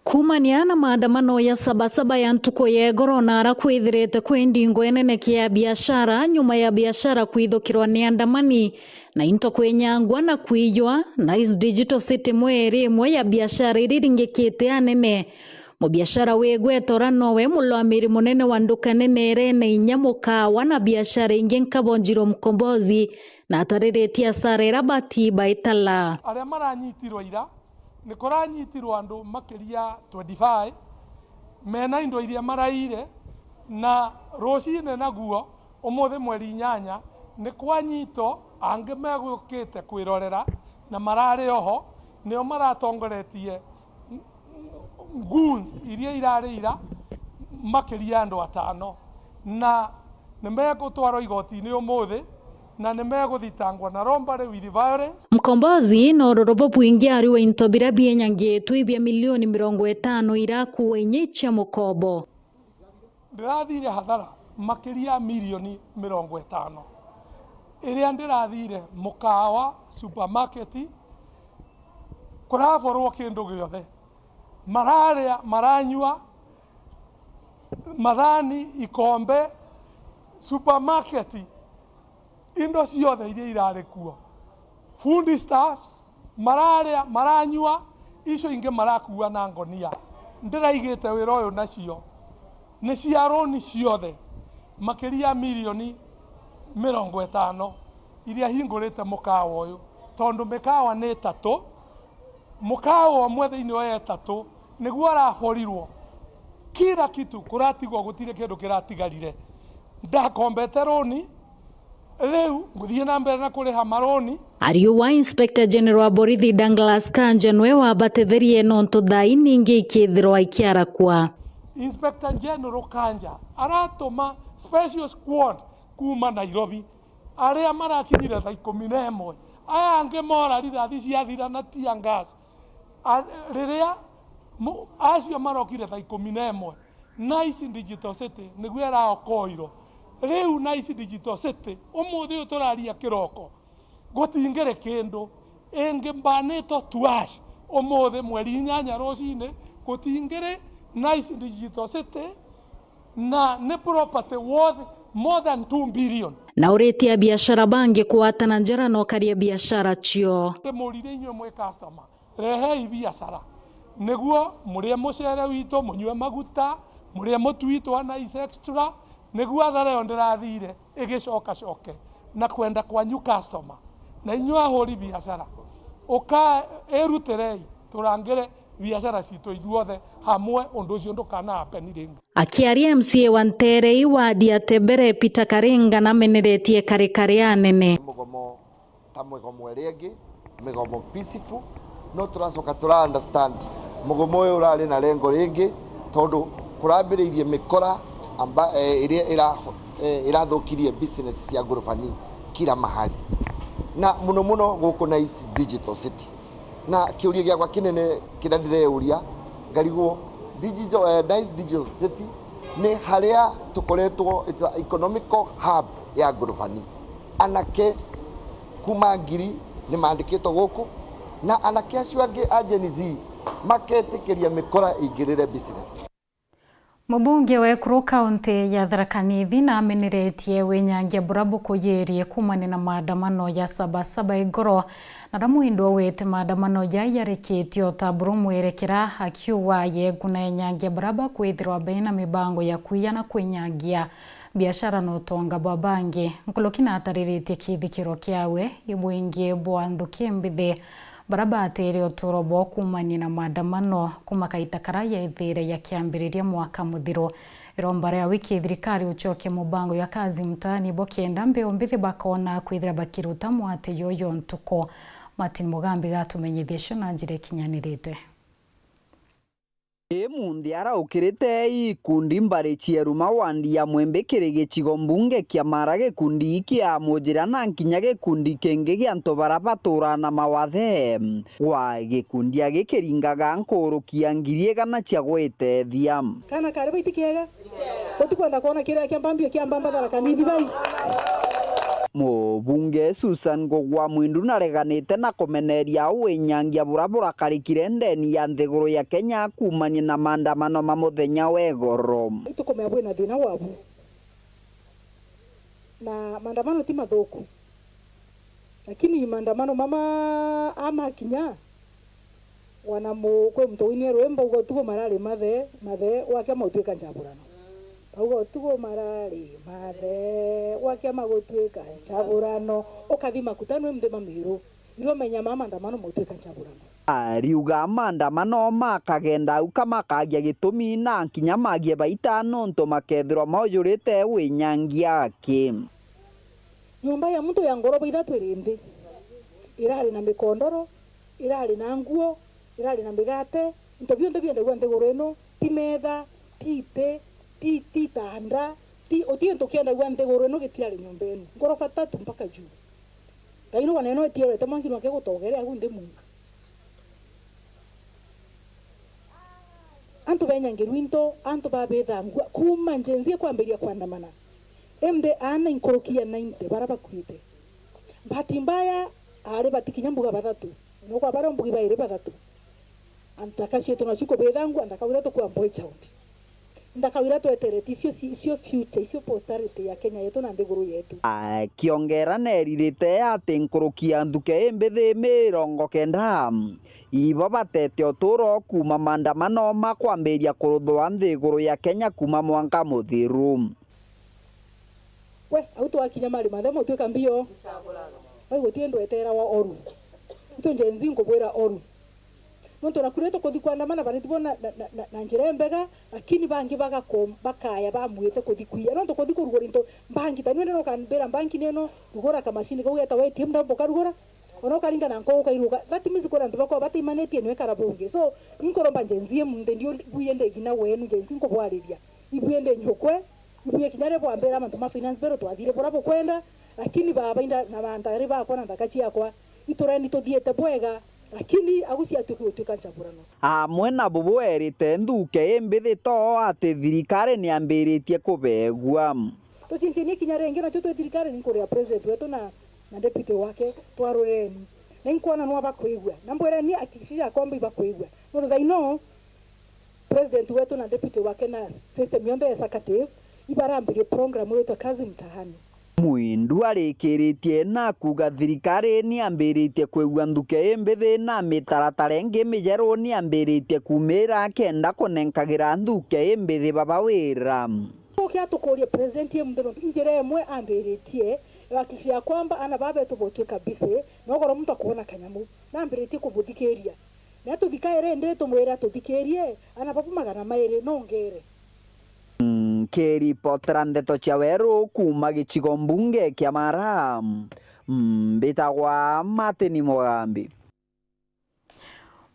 Kumania na maandamano ya Sabasaba ya ntuku ya igoro na ara kwithirite kwi ndingo inene kia biashara nyuma ya biashara kwithukirwa ni andamani na into kwinyangwa na kwiywa, Nice Digital City Mwea iri imwe ya biashara iria iringikite anene. Mubiashara wi igweta ura nowe mulwamiri munene wa nduka nene irene inya mukawa na biashara ingi nkabo Njiro Mukombozi na atariritie asara ira bati baitala. Aria maranyitirwe ira, ni kuranyitirwe andu makiria twenty-five mena indo iria maraire, na rucine naguo umuthi mweri inyanya ni kwanyito angi megukite kwirorera na marari oho, nio maratongoretie goons iria irari ira makiria andu atano, na nimegutwarwa igotini umuthi, na nimeguthitangwa na robbery with violence. Mukombozi na uroro bubwingi ari wa into biria bienyangitwe ibia milioni mirongo itano irakua inya icia mukobo. Ndirathire hathara makiria ya milioni mirongo itano. Iria ndirathire mukawa, supermarket, kuraborwo kindu giothe. Mararia, maranyua, mathani, ikombe, supermarket, indo ciothe iria irari kuo, food stuffs, mararia, maranyua, icio ingi marakua na ngonia. Ndiraigite wira uyu nacio ni cia roni ciothe, makiria ya milioni mirongo itano iria hingurite mukawa uyu, tondu mikawa ni itatu, mukawa umwe thiini wa itatu niguo araborirwo. Kila kitu kuratigwo, gutiri kindu kiratigarire. Ndakombete roni, riu nguthii na mbere na kuriha maroni. Ariuwa Inspector General wa borithi Douglas Kanja nwe wabatetherie nontu thaa iningi ikithirwa ikiarakua. Inspector General Kanja aratuma special squad kuuma Nairobi, aria marakinyire thaa ikumi na imwe, aya angi mora rithathi ciathira na tear gas. A-, riria mu-, acio marokire thaa ikumi na imwe, Nice Digital City niguo iraokoirwo. Riu Nice Digital City, umuthi uyu turaria kiroko, gutingiri kindu, ingi mbanitwo to ash. Umuthi mweri inyanya rucini, gutingiri Nice Digital City, na ni property worth more than two billion. Na uritie abiashara bangi kugwatana njara na ukaria biashara cio. Ndimurire inywe mwi customer, rehei biashara, niguo murie mucere witu, munyue maguta, murie mutu witu wa Nice Extra, niguo athara iyo ndirathire igicokacoke na kwenda kwanyu customer. Na inyuĩ ahũri biashara, uka-, irutirei, turangire biashara citu ithuothe hamwe, undu ucio ndukana happen ringi. Akiaria M C A wa Nterei wadi ya Tebere, Peter Karinga, nameneretie karikari anene. Mugomo ta migomo iria ingi, migomo peaceful, no turacoka tura understand mugomo uyu urari na rengo ringi, tondu kurambiriirie mikora amba, eh, iria ira-, eh, irathukirie business cia ngurubani kila mahali, na muno muno guku Nice Digital City. Na kiuria giakwa kinene kiria ndireuria, ngarigwo digital, eh, Nice Digital City ni haria tukoretwo, it's a economical hub ya ngurubani. Anake kuma ngiri Ni maandikitwe guku, na anake acio angi a Gen Z maketikiria mikora ingirire business. Mubunge wa ekuru kaunti ya Tharaka Nithi nameneretie winyangia bura bukuyirie kuumania na maandamano ya Saba Saba Igoro, na ramwindwa wite maandamano jaa jarikitie o ta buru mwerekera, akiuga yeguna enyangia bura bakwithirwa bena mibango ya kwiya na kwinyangia biashara na utonga bwa bangi. Nkuruki natariritie kithikiro kiawe, ibwingi bwa nthuki mbithi bara baatire uturo bwao kuumania na maandamano kuuma kaita kara yaithiire yakiambiriria mwaka muthiru. Iromba ria wiki thirikari ucokia mubango ya Kazi Mtaani bo kenda mbeu mbithi bakoona kwithira bakiruta mwate yoyo ntuku. Martin Mugambi gatumenyithia cio na njira ikinyanirite. Ii munthi araukirite ikundi mbari cieru mawandi ya Mwembe kiri gicigo mbunge kia Mara, gikundi kia Mujira na nkinya gikundi kingi gia antu bara baturaa na mawathe. Gwa gikundi agi kiringaga nkuruki ya ngiri igana cia gwitethia. Kana kari baiti kiega? Utikwenda kwona kiria kia mbambio kia mbamba Tharaka Nithi bai. Mubunge Susan Ngugwa Mwindu nareganite na kumeneria winyangia bura burakarikire ndeni ya nthiguru ya Kenya kuumania na maandamano ma muthenya wa igoro. Itukumea bwina thina wabu. Na maandamano ti mathuku. Lakini maandamano mama amakinya, wana mu-, kwi muntu winie rwimbo, uga utugo marari mathe, mathe, gwakea mautwika nchaburano. Bauga utugo marari mathe, gwakea magutwika nchaburano. Ukathi makutano nthi ma Miru. Irio menya ma maandamano mautwika nchaburano. Ariuga maandamano makagenda au kamakagia gitumi na nkinya magie baita nontu makethirwa maujurite winyangia aki. Nyomba ya muntu ya ngoroba ithatu iri nthi. Irari na mikondoro, irari na nguo, irari na migate, into bionthe biendagua nthiguru ino, ti metha, ti iti, ti, ti itanda, ti, uti into kiendagua nthiguru ino gitirari nyomba ino. Ngoroba tatu mpaka juu. Ngai ni wanene etiorete mwanki nwake gutogere agu nthi muntu. Antu benyangirwa into, antu babithangua, kuuma Gen Z kwambiria kwandamana. Indi aana inkuruki ya ninety bara bakuite. Bahati mbaya, aari bati kinya mbuga bathatu. Nokwa baria mbugi bairi bathatu. Antu aka cietu nacio kubithangua, antu aka wira tukua boy child. Nthaka wira tweterete icio ci-, icio future, icio posterity ya Kenya yetu na nthiguru yetu. Akiongera neririte ati nkuruki ya nthuke imbithi mirongo kenda ibo batete uturo kuuma maandamano makwambiria kuruthwa nthiguru ya Kenya kuuma mwanka muthiru. We, au twakinya mari mathe mutwika mbio. Bai gutie ndweteragwa oru. Itu Gen Z nkubwira oru. Nontu naku riria tukuthi kwandamana, bariti bo na, na, na, na, na njira imbega, lakini bangi bagako-, bakaya bamwite kuthi kwiya. Nontu kuthi kurugura into mbangi, ta niwe ndona ukambira mbangi nino, rugura kamashini kau getawa A T M, ndamboka rugura, ona ukaringa na nko ukairuga. That means kuri antu bakwa batimanite nwekara bungi. So, ninkuromba Gen Z munthi ndio buye ndegina wenu, Gen Z nkubwariria. Ibuye ndi nyukwe, ibuye kinya ri bwambira mantu ma finance bill twathire bura bukwenda, lakini baba inda na bantari bakwa na nthaka ciakwa, itureni tuthiite bwega. Lakini agu ciatuki gutwika nchaburano. Amwe na bubu erite nthuke imbithi too ati thirikari niambiritie kubegua. Tucincienie kinya ringi, nacio twi thirikari, ninkuria president wetu na, na deputy wake, twarureni. Na inkwona nwa bakwigua. Na mbwireni hakikisha kwamba ibakwigua. Nontu thaino, president wetu na deputy wake na system yonthe ya executive ibarambirie program yetwa Kazi Mtaani. Mwindu arikiritie na kuuga thirikari niambiritie kwigua nthuke imbithi na mitaratara ingi mijeru niambiritie kumira kenda kunenkagira nthuke imbithi baba wira. Tukia tukurie president ye muthenya, njira imwe ambiritie ya kuhakikisha ya kwamba ana baba betu botuika busy, na ugoro muntu akwona kanyamu, na ambiritie kubuthikiria. Na tuthikaire indi tumwire atuthikirie, ana babu magana mairi nongere. Nkiripotera ndeto cia weru kuuma gicigo mbunge kia Mara, mbitagwa Martin Mugambi.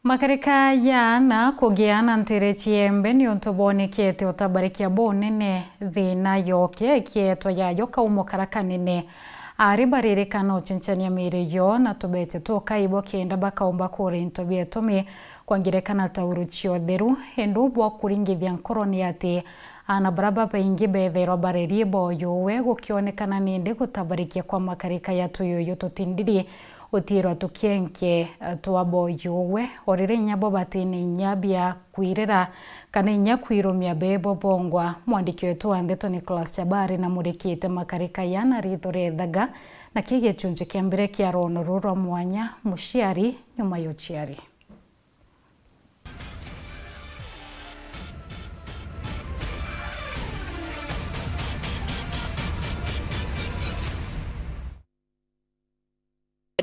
Makarika ya aana kugia na ntere ciembe niuntu bonekete utabarikia bunene, thina yoke ikietwa yayo kaumo kara kanene. Ari baririkana ucincania miiri yo na tubete tukai bo kenda bakaumba kura into bietumi kwa ngerekano tauru cia utheru, indi bwa kuringithia nkoro ni ati aana bara babaingi bethairwa barerie boyuwe gukionekana nindi gutabarikia kwa makarika ya tuyuyu tutindiri Gutiirwa tukienke twa boyuwe, o riria inya bo batina inya bia kwirira kana inya kwirumia bebo bongwa. Mwandiki wetu wa ndeto Nicholas Chabari namurikite makarika yana ritho riethaga na ki gichunchi kia mbere kia rono ruu rwa mwanya, Muciari nyuma ya uciari.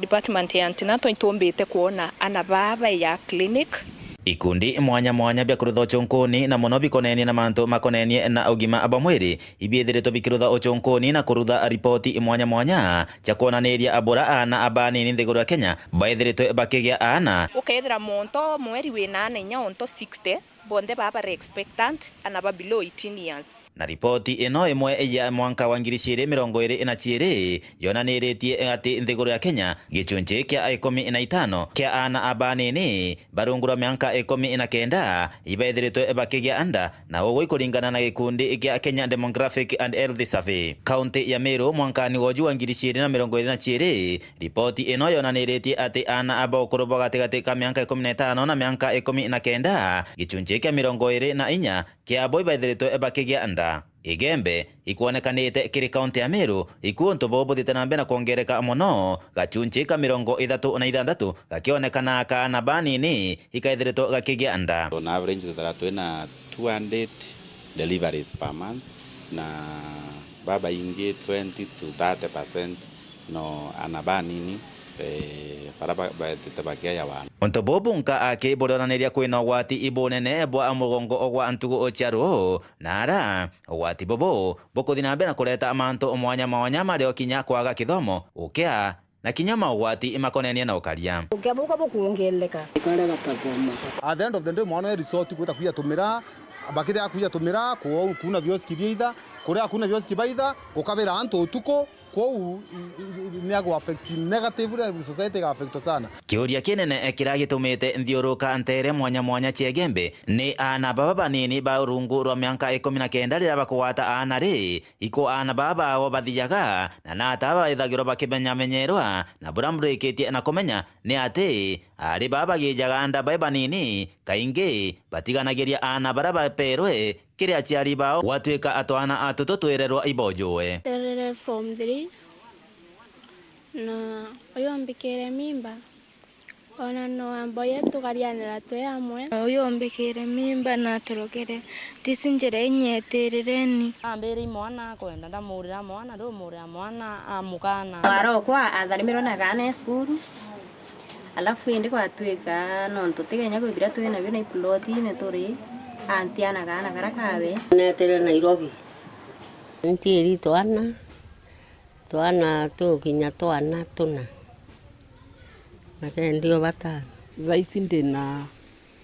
Department ya antenatal itumbite kwona ana baa baija clinic. Ikundi mwanya mwanya bia kurutha uchunkuni na mono bikonenie na mantu makonenie na ugima bwa mwiri ibiithiritwe bikirutha uchunkuni na kurutha ripoti mwanya mwanya cia kwonaniria bura aana abanini nthiguru ya Kenya baithiritwe bakigia aana. Ukethira muntu mweri wina aana inya onto sixty, bonthe baa bari expectant, ana ba below eighteen years. Na ripoti ino imwe ya mwanka wa ngiri ciiri mirongo iiri na ciiri yonaniritie ati nthiguru ya Kenya, gichunchi kia ikumi na itano kia aana abanini barungu rwa mianka ikumi na kenda ibaithiritwe bakigia nda, na uguo ikuringana na gikundi kia Kenya Demographic and Health Survey. Kaunti ya Meru, mwankani woju wa ngiri ciiri na mirongo iiri na ciiri, ripoti ino yonaniritie ati aana aba ukuru bwa gatigati ka mianka ikumi na itano na mianka ikumi na kenda, gichunchi kia mirongo iiri na inya kiabo ibaithiritwe bakigia nda. Igembe ikwonekanite kiri kaunti ya Meru, iku untu buu buthiite na mbere na kwongereka mono, gachunchi ka mirongo ithatu na ithanthatu gakionekana kaana banini ikaithiritwe gakigia nda. On average, tuthara twina two hundred deliveries per month, na babaingi twenty to thirty percent no ana banini, eh, bara ba-, baetete bakiaja wana. Untu buu bunka aki burionaniria kwina ugwati ibunene bwa mugongo gwa ntugu cia ruu, na ara ugwati bubu bukuthi na mbere na kureta mantu mwanya mwanya mario kinya kwaga kithomo, ukia, na kinya maugwati makonenie na ukaria. Ukia buka bukuongeleka. At the end of the day, mwana e resort gwita kuya tumira, bakithia kuya tumira, ku-, kuna vioski biaitha, kuria kuna vioski baitha, gukabira antu utuku, Kwou i-, i-, i-, ni agu affect negatively, society iga affect sana. Kiuria kinene kiria gitumite nthiuruka ntere mwanya mwanya cia Igembe ni aana baba banini ba urungu rwa mianka ikumi na kenda riria bakugwata aana ri, iku aana baba bao bathiaga, na nata baithagirwa bakimenyamenyerwa, na buria mburikitie na kumenya ni ati aari baba bagijaga nda bai banini, kaingi batiganagiria aana baria baperwe kiri aciari bao, gwatuika a twana a tutu twirerwa ibojuwe. Nderere form three, na uyu umbikire mimba, ona no amboye tukarianira twi amwe. Na uyu umbikire mimba na aturukire, tisi njira inyetirireni. Ambire i mwana akwenda, ndamurira mwana, ndumurira mwana amukana. Warokwa atharimirwe na kaana e cukuru. Alafu indi gwatuika nontu ti kenya kwi biria twi nabio na iploti ni turi antiana kaana karia kawe. Netere Nairobi. Ntiiri twana, twana tukinya twana tuna, na kendio batano. Thaici ndi na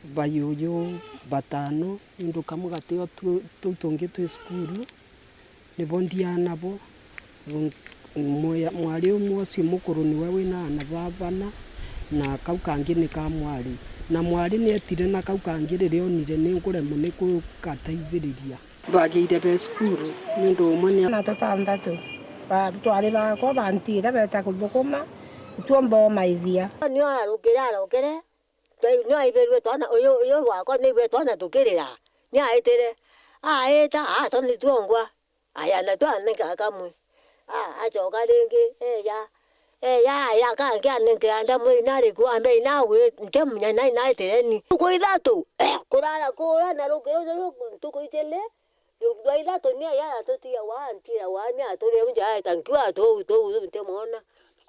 bayuyu batano, nundu kamwe gatio tu-, tuu tungi twi cukuru. Nibo ndiaa nabo. Mwa-, mwari umwe ucio mukuru niwe wina aana ba bana, na kau kangi ni ka mwari. Na mwari nietire na kau kangi riria onire ni nkuremwo ni kugateithiriria. Bagiire be cukuru niundu umwe ni. Na tutanthatu. Ba-, twari bakwa bantire beta kuthukuma, tuo nthomaithia. Nio arukire arokere. Ngai, nio aibirwe twana, uyu, uyu wakwa niaibirwe twana tukirira. Niaitire. Aita, atwa ni twongwa. Aya, na twana ni kakamwe. A, acoka ringi, eya. Eya, aya, kangi anenke anda mwina ariku, ambe ina gwi, ntemunya na inaitire ni. Ntuku ithatu, kurara kura na rukiri ru, ntuku ijiri, Rwa ithatu ni aya aratutia wa, ntira wa, ni aturie unja aeta nkiwa tuu, tuu, tuu, ntimwona.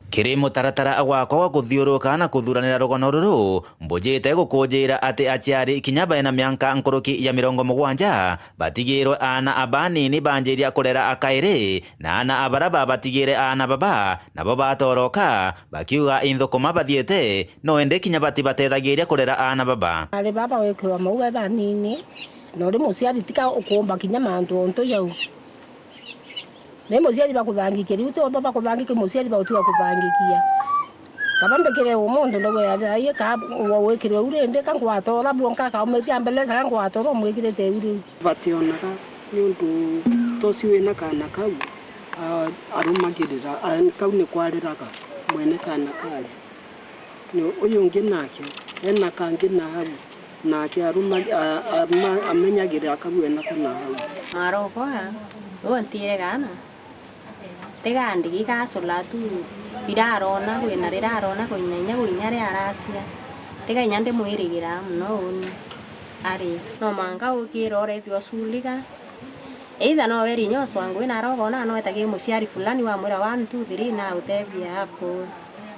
Kiri mutaratara gwakwa gwa kuthiuruka na kuthuranira rugano ruru, mbujite gukunjira ati aciari kinya baina mianka nkuruki ya mirongo mugwanja batigirwe aana abanini banjiria kurera akairi, na aana baria babatigire aana baba nabo batoroka, bakiuga inthukuma bathiite, no indi kinya batibatethagiria kurera aana baba. Ari baba wikirwa mau be banini. Na uri muciari tika ukuumba kinya mantu ontu jau. Ni muciari bakuthangikia, riu ti omba bakuthangikia, muciari bauti bakuthangikia. Kaba mbikire umundu ndogo ya thai, ka wikirwe u rindi, ka ngwata ura bwonka, akaumiria mbeleza, ka ngwata ura umwikirite u riu. Bationaga, niundu tosi wina kana kau, a-, arumagirira, a-, kau ni kwariraga. Mwene kaana kari, ni uyu ungi nake ena kangi na hau, nake aruma-, a-, ama-, amenyagira akabu enako na hau. Marokoa, untire gaana, tiga ndigi gacula tu, birarona gwina rirarona gwinya inya gwinya riaracia, tiga inya ndimwirigira mono uni ari. No mwanka ukira urethua uculiga, either no weri inya ucwa ngui na arogona no etagie muciari fulani wamwira one, two, three na utethia hapo,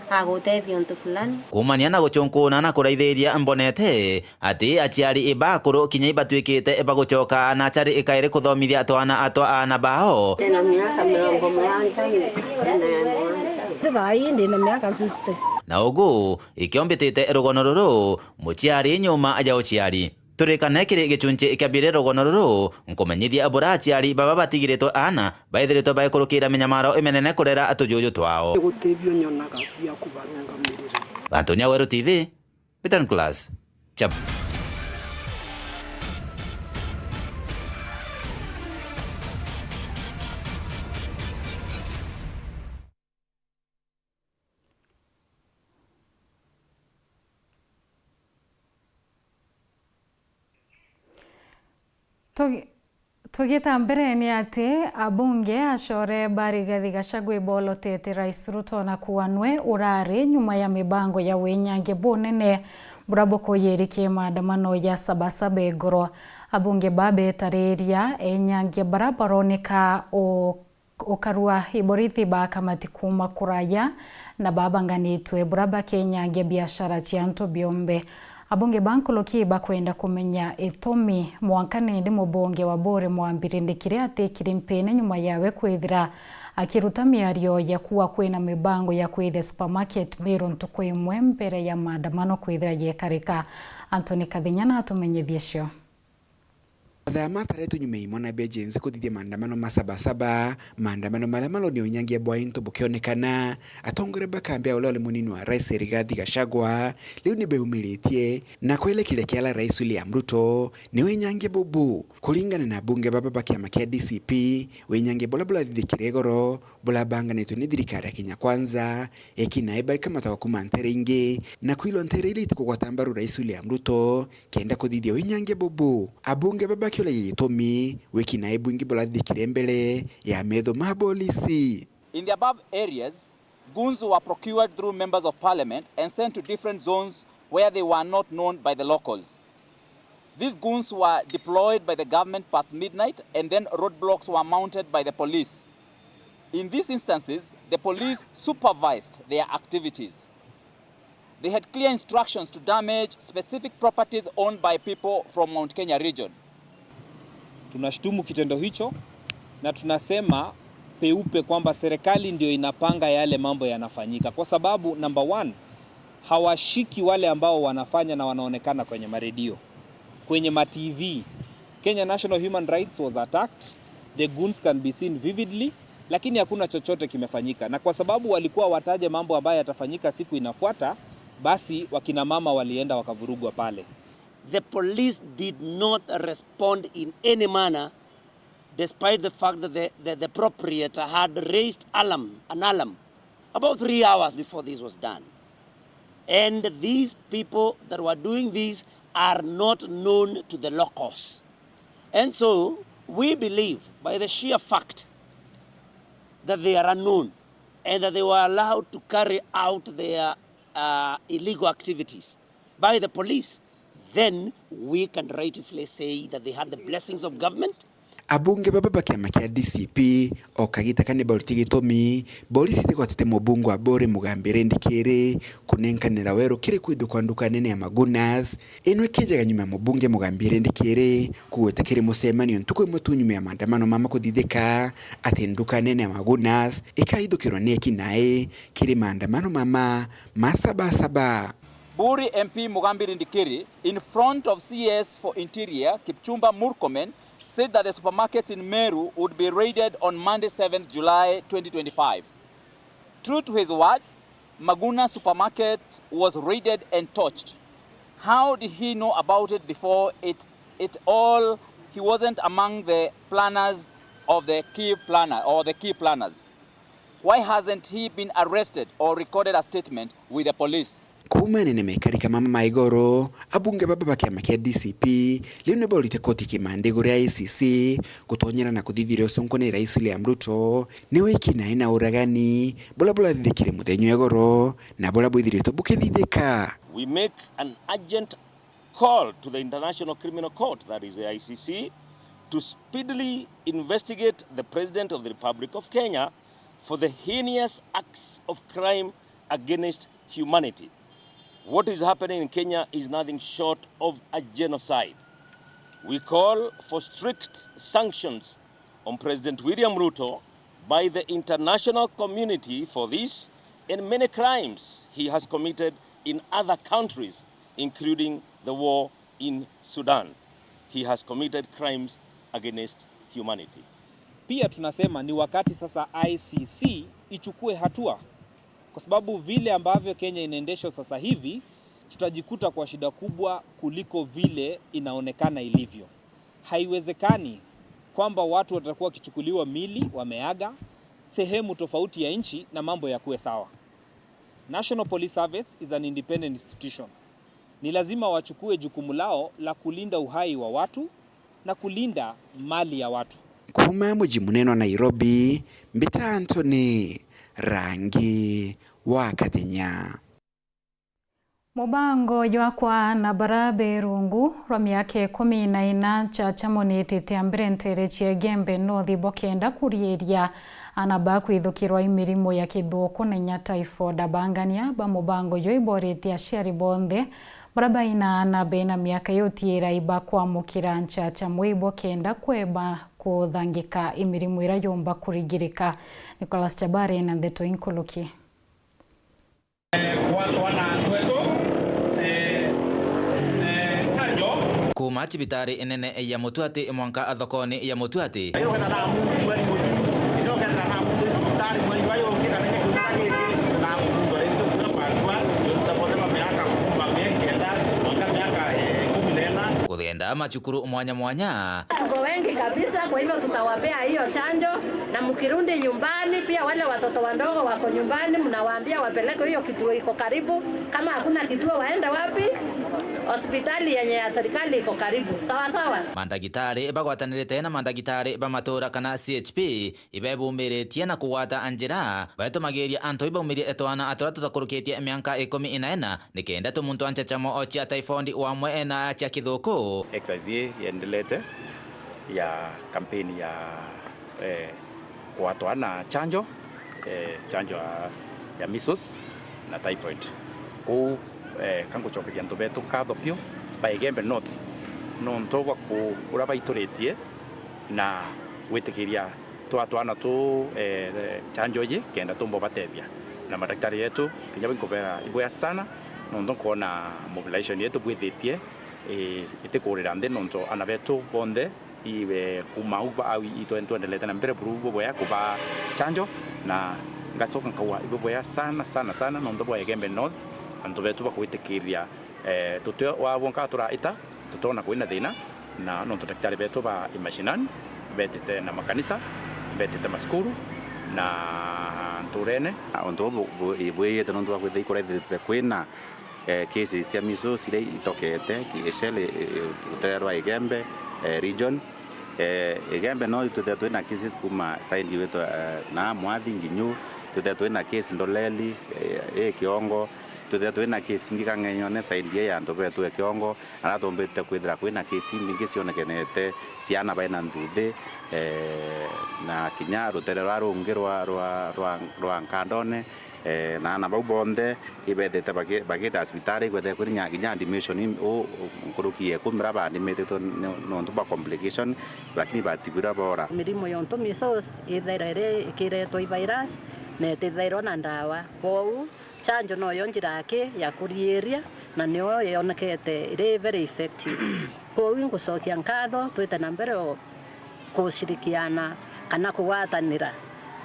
agutethia untu fulani. Kuumania na gucunkuna na kuraithiria mbonete, ati aciari iba akuru kinya ibatuikite bagucoka na aciari ikairi kuthomithia twana twa aana bao. Ndina miaka mirongo mugwanja na mugwanja. Thaa ii ndina miaka sixty. Na ugu ikiombitite rugono ruru, muciari nyuma ya uciari. Turikane kiri gicunci kia biri rugono ruru, nkumenyithia bura aciari baba batigiritwe aana baithiritwe baikurukira minyamaro imenene kurera tujuju twao. Gutebio nyonaga bia kubarungamirira. Antonia Weru T V, Peter Nicholas, Chap. Tugi-, tugita mbere ni ati abunge acore ba Rigathi Gachagua ibolotete Rais Ruto na kuanwe urari nyuma ya mibango ya winyangia bunene bura bukuyirikie maandamano ya Sabasaba igoro. Abunge ba betariria enyangia bara baroneka u-, ukarua iborithi ba kamati kuuma kuraya na babanganitwe bura bakenyangia biashara cia antu biombe. Abunge ba nkuruki bakwenda kumenya itumi mwanka nindi mubunge wa Buri Mwambire Ndikiri atikiri mpine nyuma yawe kwithira akiruta miario ya kuwa kwina mibango ya kwithia supermarket Meru ntuku imwe mbere ya maandamano kwithira yekarika. Anthony Kathinya natumenyithie cio. Mathaa mataretwe nyuma ya imwana bia Gen Z kuthithia maandamano ma Sabasaba, maandamano maria maronia unyangia bwa into bukionekana. Atongoria ba kambi ya uria uri munini wa rais Rigathi Gachagua riu ni beumiritie na kwelekiria kiara rais William Ruto ni winyangia bubu. Kuringana na abunge baba ba kiama kia D C P, winyangia buria burathithikire igoro burabanganitwe ni thirikari ya Kenya Kwanza, eki nae baikamata kuma ntere ingi na kwilwa ntere iria itikugwata mbaru rais William Ruto. Kenda kuthithia winyangia bubu, abunge baba bakiuragia gitumi wiki nae bwingi burathithikire mbere ya metho ma bolisi. In the above areas, goons were procured through members of parliament and sent to different zones where they were not known by the locals. These goons were deployed by the government past midnight and then roadblocks were mounted by the police. In these instances, the police supervised their activities. They had clear instructions to damage specific properties owned by people from Mount Kenya region. Tunashutumu kitendo hicho na tunasema peupe kwamba serikali ndio inapanga yale mambo yanafanyika, kwa sababu number one, hawashiki wale ambao wanafanya na wanaonekana kwenye maredio, kwenye ma T V. Kenya National Human Rights was attacked. The goons can be seen vividly, lakini hakuna chochote kimefanyika. Na kwa sababu walikuwa wataje mambo ambayo yatafanyika siku inafuata, basi wakina mama walienda wakavurugwa pale. The police did not respond in any manner, despite the fact that the, the, the proprietor had raised alarm, an alarm, about three hours before this was done. And these people that were doing this are not known to the locals. And so we believe, by the sheer fact that they are unknown and that they were allowed to carry out their, uh, illegal activities by the police, then we can rightfully say that they had the blessings of government. Abunge baba ba kiama kia D C P o kagita kani baruti gitumi, borisi itigwatite mubunge wa Buri Mugambi Rindikiri kunenkanira weru kiri kwithukwa nduka nene ya Magunas. Ino ikijaga nyuma ya mubunge Mugambi Rindikiri kugweta kiri mucemanio ntuku imwe tu nyuma ya maandamano mama kuthithika ati nduka nene ya Magunas ikaithukirwa ni eki nae kiri maandamano mama ma Sabasaba. Buri M P Mugambi Rindikiri, in front of C S for Interior, Kipchumba Murkomen, said that the supermarkets in Meru would be raided on Monday, seventh July twenty twenty-five. True to his word, Maguna supermarket was raided and torched. How did he know about it before it, it all? He wasn't among the planners of the key planner or the key planners. Why hasn't he been arrested or recorded a statement with the police? Kuuma anene mekarika mama ma igoro, abunge baba ba kiama kia D C P riu ni borite koti kimandi iguru ria I C C gutonyera na kuthithira ucunku ni Rais William Ruto ni wiki nae na uragani buria burathithikire muthenya wa igoro na buria bwithiritwe bukithithika. We make an urgent call to the International Criminal Court, that is the I C C, to speedily investigate the President of the Republic of Kenya for the heinous acts of crime against humanity. What is happening in Kenya is nothing short of a genocide. We call for strict sanctions on President William Ruto by the international community for this and many crimes he has committed in other countries, including the war in Sudan. He has committed crimes against humanity. Pia tunasema ni wakati sasa I C C ichukue hatua, kwa sababu vile ambavyo Kenya inaendeshwa sasa hivi, tutajikuta kwa shida kubwa kuliko vile inaonekana ilivyo. Haiwezekani kwamba watu watakuwa wakichukuliwa mili wameaga sehemu tofauti ya nchi na mambo yakuwe sawa. National Police Service is an independent institution. Ni lazima wachukue jukumu lao la kulinda uhai wa watu na kulinda mali ya watu. Kuuma muji munene wa Nairobi, mbita Anthony Rangi wa Kathenya. Mubango jwa kwa aana bara be rungu rwa miaka ikumi na ina nchachamu niitite mbere nteere cia Igembe North bokenda kuriiria aana ba kwithukirwa i mirimo ya kithuuku na inya typhoid. Abangania ba mubango juu ibooritie aciari bonthe bara baina aana bena miaka iutiira ibakwamukira nchachamu ii bokenda kweba kuthangika i mirimo iria yumba kurigirika. Nicholas Chabari na ndeto inkuluki. Kuuma cibitari inene ya Mutuati mwanka thokoni ya Mutuati. Kuthenda macukuru mwanya mwanya. Tuko wengi kabisa, kwa hivyo tutawapea hiyo chanjo, na mkirudi nyumbani pia, wale watoto wadogo wako nyumbani, mnawaambia wapeleke hiyo kituo iko karibu. Kama hakuna kituo, waende wapi? Hospitali yenye ya serikali iko karibu. Sawa sawa. Mandagitari bagwatanirite na mandagitari ba matura kana C H P ibebumiritie na kugwata njira, betumagiria antu ibaumirie twana turia tutakurukitie mianka ikumi na ina, nikenda tu muntu anchachamo cia typhoid wamwe na cia kithuku. Exercise ii yendelete ya kampeni ya, eh, kuatwa na chanjo, eh, chanjo ya, ya measles na typhoid. Kuu, eh, ka ngucokeria antu betu nkatho piu ba Igembe North, nontu bwa ku-, uria baituritie na gwitikiria twa twana tu, eh, chanjo iji kenda tumba ubatethia. Na madagitari yetu kinya bo inkubera ibuya sana, nontu nkwona mobilization yetu bwithitie, eh, itikurira nthi, nontu ana betu bonthe ibe kuma au ba-, au i-, twe-, twendelete na mbere buru bubuya kuba chanjo, na ngacoka nkauga ibubuya sana, sana, sana, nontu bwa Igembe North, antu betu bakugwitikiria, eh, tuti wa bonka turaita, tutona kwina thina, na nontu ndagitari betu ba imashinani betite na makanisa, betite masukuru na nturene. Untu buu bu-, bu-, ibwiyite nontu bwa kwithira ikurethirite kwina, eh, cases cia measles iria itokete ki-, Ecele, eh, rutere rwa Igembe, eh, region. Eh, Igembe no twithira twina cases kuma side witwa, eh, na Mwathi nginyu, twithira twina case Ndoleli, eh, i Kiongo, twithira twina case ingi Kang'enyone side ya antu betu e Kiongo, na tumbite kwithira kwina case imbingi cionekenete ciana baina nthuthi, eh, na kinya rutere rwa rungi rwa, rwa, rwa, rwa Nkandone, eh, na ana bau bonthe ibethite baki-, bagita cibitari, ikwethire kuri nya-, kinya admission im-, u-, u-, nkuruki ya ikumi baria baadmititwe ni-, nontu bwa complication, lakini batigwira boora. Mirimo yontu measles ithaira iri ikiretwa i virus na itithairwa na ndawa. Kwou, chanjo noyo njira aki ya kuriiria, na niyo yonekete iri very effective. Kwou ingucokia nkatho twite na mbere o kushirikiana kana kugwatanira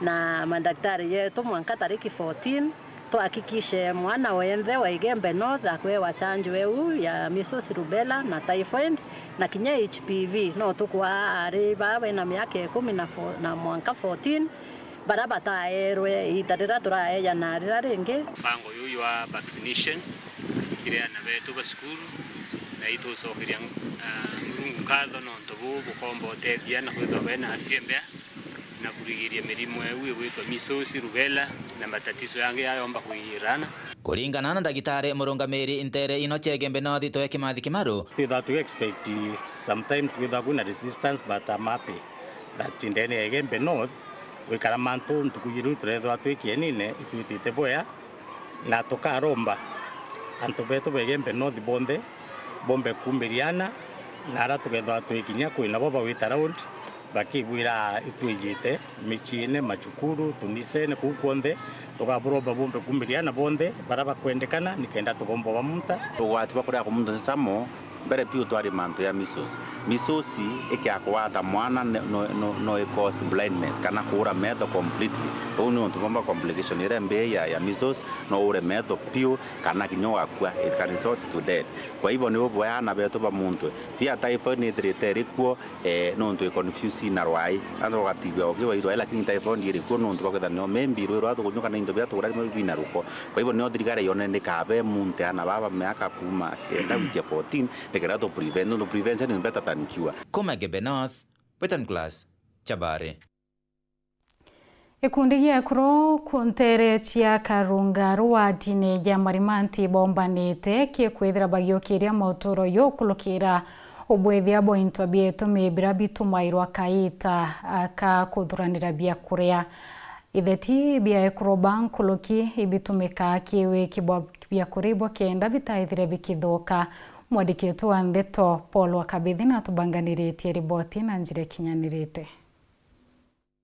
na mandagitari yetu mwanka tariki fourteen, tuhakikishe mwana wenthe wa Igembe North akwewa chanjo iu ya measles, rubella na typhoid, na kinya H P V. No tukwaa ari baa bena miaka ikumi na four, na mwanka fourteen, Bara bataerwe iita rira turaeja na rira ringi. Mpango juju jwa vaccination kiri aana betu ba cukuru, na itucokeria, ah, Murungu nkatho nontu buu bukomba utethia na kwithirwa bena afya imbea na kurigiria mirimo iu igwitwa measles, rubella na matatizo yangi yayomba kwirana. Kuringana na ndagitari murungamiri nteere ino cia Igembe North, Itwe Kimathi Kimaru, twithagwa tu expect sometimes kwithagwa kwina resistance, but I'm happy that ndene ya Igembe North gwikara mantu ntuku iji riu turethwa twi kienine itwitite bwea, na tukaromba antu betu ba Igembe North bonthe bombe kumbiriana, na ara tukethwa twikinya kwina bo bagwita round, bakibwira itwijite miciine, macukuru, tunisene, kuu kwonthe, tukaburomba bumbe kumbiriana bonthe bara bakwendekana, nikenda tugomba bamunta. Ugwati bwa kuria kumunta nsamo, mbere piu twari mantu ya measles. Measles ikia kugwata mwana ne-, no, no, no i cause blindness kana kuura metho completely. Uu ni untu bumwe complication iria mbii ya, ya measles, no uure metho piu kana kinya ugakua, it can result to death. Kwa hivyo ni bubwea aana betu bamuntwe. Pia typhoid nithirite iri kuo, eh, nontu i confuse na rwai. Antu bagatigua ukiwa i rwai, lakini typhoid iri kuo nontu bwa kwithira nio maybe rwai rwa tugunyuka na into biria tugura rimwe bina ruko. Kwa hivyo nio thirikari yone ndikabe munte aana baba miaka kuuma kenda gwikia fourteen, nikenda tu prevent, nontu prevention is better than cure. Kuma Igembe North, Brighton Class, Chabari. Gikundi gia ekuru ku nteere cia Karungaru wadine ya Marimanti boombanite gikwithira bagiukiria moturo jukurukira ubwithia bwa into bietu mibira bitumairwa kaita ka kuthuranira biakuria. Itheti bia ekuru ba nkuruki ibitumikaa ki wiki bwa biakuria ibwa kenda bitaithire bikithuka. Mwandiki wetu wa ndeto Paul Wakabithi natubanganiritie riboti na njira ikinyanirite.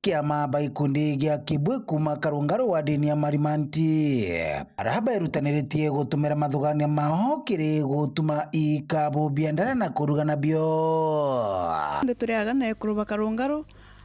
Kiama ba gikundi gia Kibwe kuuma Karungaru wadini ya Marimanti, aria berutaniritie gutumira mathugania mao kiri gutuma ikabo bia ndara na kuruga nabio. Nthe turiaga na ekuru ba Karungaru,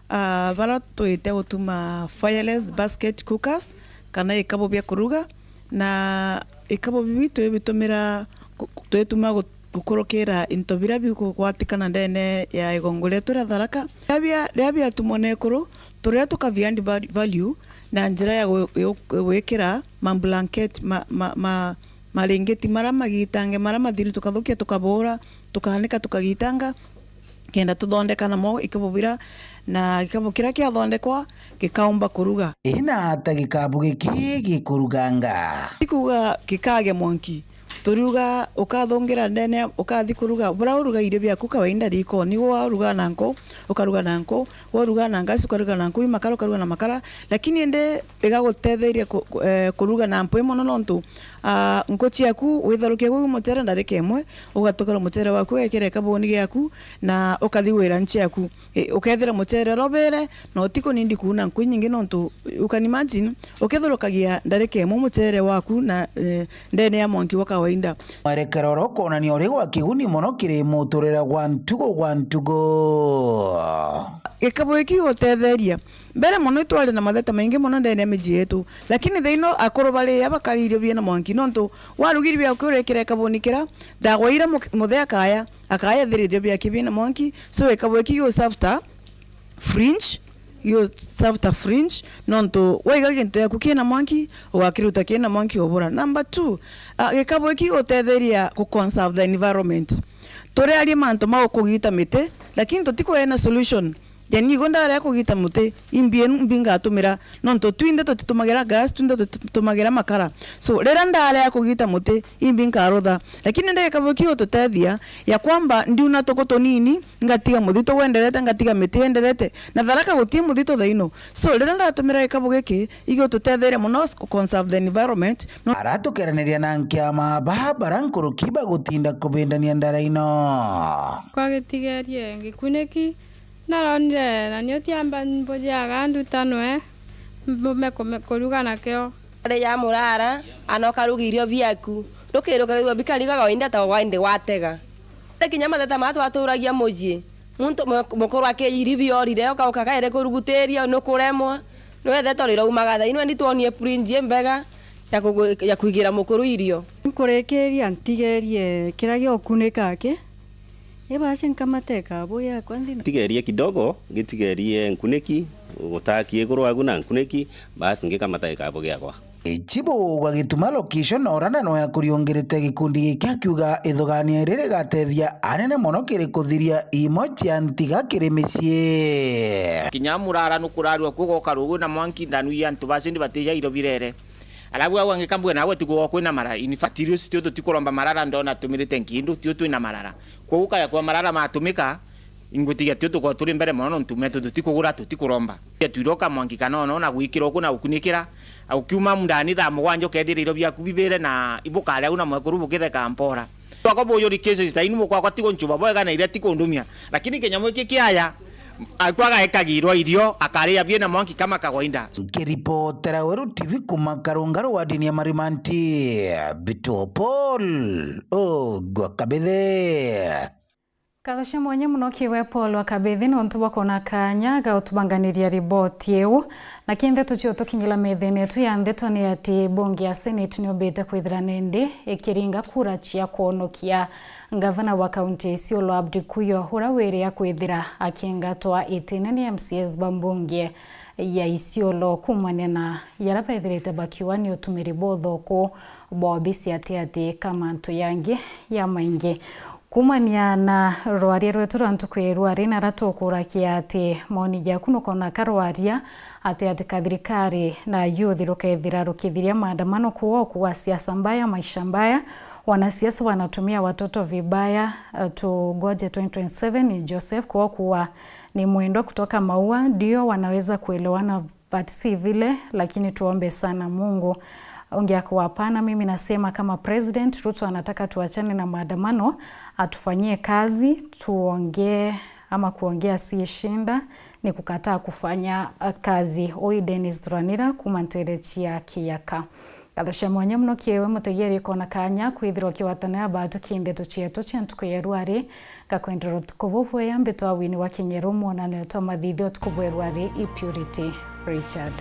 ah, bara twite gutuma fireless basket cookers kana ikabo bia kuruga, na ikabo bibi twibitumira ku-, twituma gu-, gukurukira into biria bikugwatikana ndene ya igongo rietu ria Tharaka. Riria bia-, riria biatumwa na ekuru, turia tukavi add va-, value na njira ya gwi-, gwi-, gwikira mablanket, ma-, ma-, ma-, maringiti maria magitange, maria mathiru tukathukia, tukabura, tukaanika, tukagitanga, kenda tuthondeka namo ikabo bira, na gikabo kiria kiathondekwa gikaumba kuruga. Ina ata gikabu giki gikuruganga? Ikuga gikage mwanki. Turiuga ukathungira ndene, ukathi kuruga, buria uruga irio biaku kawaida riko, niguo uruga na nku, ukaruga na nku, uruga na ngasi, ukaruga na nku, i makara, ukaruga na makara, lakini indi igagutetheria ku-, ku-, eh, kuruga na mpwi mono, nontu, ah, nku ciaku witharukia guu mucere ndarika imwe, ugatukira mucere waku, ugekira ikabuni giaku, na ukathi wira nchi yaku. I, ukethira mucere urobere, na utiku nindi kuuna nkui nyingi, nontu you can imagine, ukithurukagia ndarika imwe mucere waku na, eh, ndene ya mwanki wa kawaida. Mwerekero uria ukwonania uri gwa kiguni mono kiri muturire gwa ntugo gwa ntugo. Gikabu giki gigutetheria. Mbere mono itwari na matheta maingi mono ndene ya miji yetu, lakini thaino akuru bari a bakari irio biena mwanki, nontu waruga irio biaku urikira ikabuni kira, thagwa ira mu-, muthee akaya, akaya ethira irio biake biena mwanki, so gikabu giki giu serve ta fringe, giu serve ta fringe, nontu waiga gintu giaku kina mwanki, ugakiruta kina mwanki ubura. Number two, ah, gikabu giki gigutetheria ku conserve the environment. Turiaria mantu ma kugita miti, lakini tutikwona solution. Yani, igo ndarea kugita muti, imbi enu, imbi ngatumira, nontu twinthe tutitumagira gas, twinthe tutitumagira makara. So, riria ndarea kugita muti, imbi nkarutha. Lakini ndi gikabu giki gigututethia, ya kwamba ndiuna tuku tunini, ngatiga muthitu wenderete, ngatiga miti yenderete. Na Tharaka gutii muthitu thaino. So, riria ndatumira gikabu giki, igitutetheria mono s-, conserve the environment. No. Aratukeraniria na nkiama ba bara nkuruki bagutinda kubindania ndara ino. Kwa gitigerie ngikuniki, naronire na nio tiamba mbujiaga ndutanwe, mbume kume-, kuruga nakio. Ari ya murara, ana ukaruga irio biaku. Ndukiruka irio bikariga kawaida ta waindi watega. Ari kinya matheta maa twaturagia mucii. Muntu mu-, mukuru akiiri biorire, ukauka kairi kurugutiria, nukuremwa. Nwethete urira umaga thaa ino, indi twonie fridge imbega ya kugu-, ya kwigira mukuru irio. Nkurikiria ntigerie kiria giokunika aki. Ibasi nkamateka abu yakwa nthina. Tigerie kidogo, gitigerie nkuniki, Gutaki iguru agu na nkuniki, basi ngikamata gikabu giakwa. Chibu wa Gituma location orana noya kuriungerete gikundi giki akiuga ithugania riri rigatethia anene mono kiri kuthiria imwe cia ntiga kiri micii. Kinya murara nukurarua kuo goka rugu na mwanki ndanu ya antu bacindi batija iro birere. Alafu au angi kambwe nawe tikugo kwina marara. In fact, irio sitio tutikuromba marara ndona tumirite nkindu, tio twina marara. Koguo kaya kwa marara matumika, ingwitigia tio tuko turi mbere mono nontu metu tutikugura, tutikuromba. Twiroka mwanki kana ona ona gwikira uku na gukunikira, ukiuma mundani thaa mugwanja ukethira iro biaku bibire na ibukaria au na mwekuru bukitheka mpora. Twakwa buyuri cases ta inu mukwakwa ti gunchuba bwega na iria ti kundumia. Lakini kinyamu giki kiaya, akwa gaekagirwa irio, akaria biena mwanki kama kawaida. Nkiripotera Weru T V kuma Karungaru wadini ya Marimanti, Bituo Paul Ogwa Kabithe. Nkatho cia mwanya mono kiwe Paul wa Kabithi nontu bwa kwona kanya ga utubanganiria riboti iu. Na ki ndeto cio tukinyila methene yetu ya ndeto ni ati bunge ya Senate niumbite kwithira nindi ikiringa kura cia kwonokia ngavana wa kaunti ya Isiolo Abdi Kuyo, uria wiria kwithira akingatwa itine ni M C As ba mbunge ya Isiolo kumania na yaria bethirite bakiuga ni utumiri buthuku bwa obisi ati ati ka mantu yangi ya maingi. Kumania na rwaria rwetu rwa ntuku ya irua ri, nara tukurakia ati maoni jaku nukona ka rwaria ati ati ka thirikari na youth rukethira rukithiria maandamano kuwa kuwa siasa mbaya, maisha mbaya, wanasiasa wanatumia watoto vibaya. Eh, tugoje twenty twenty-seven ni Joseph kuwa kuwa ni Mwendwa kutoka Maua, ndio wanaweza kuelewana but si vile, lakini tuombe sana Mungu. Ungi akuwa hapana, mimi nasema kama President Ruto anataka tuachane na maandamano, atufanyie kazi, tuongee ama kuongea si shinda, ni kukataa kufanya, uh, kazi. Ui Dennis Thuranira kuma ntere cia Kiyaka. Ngatho cia mwanya mono kiewe mutegeri kona kanya kwithirwa kiwatanira batu ki ndeto cietu cia ntuku ya rwari. Ngakwendera utuku bubwega, mbitwa Winnie wa Kinyeru, mwonanio twa mathithio utuku bwa rwari i Purity Richard.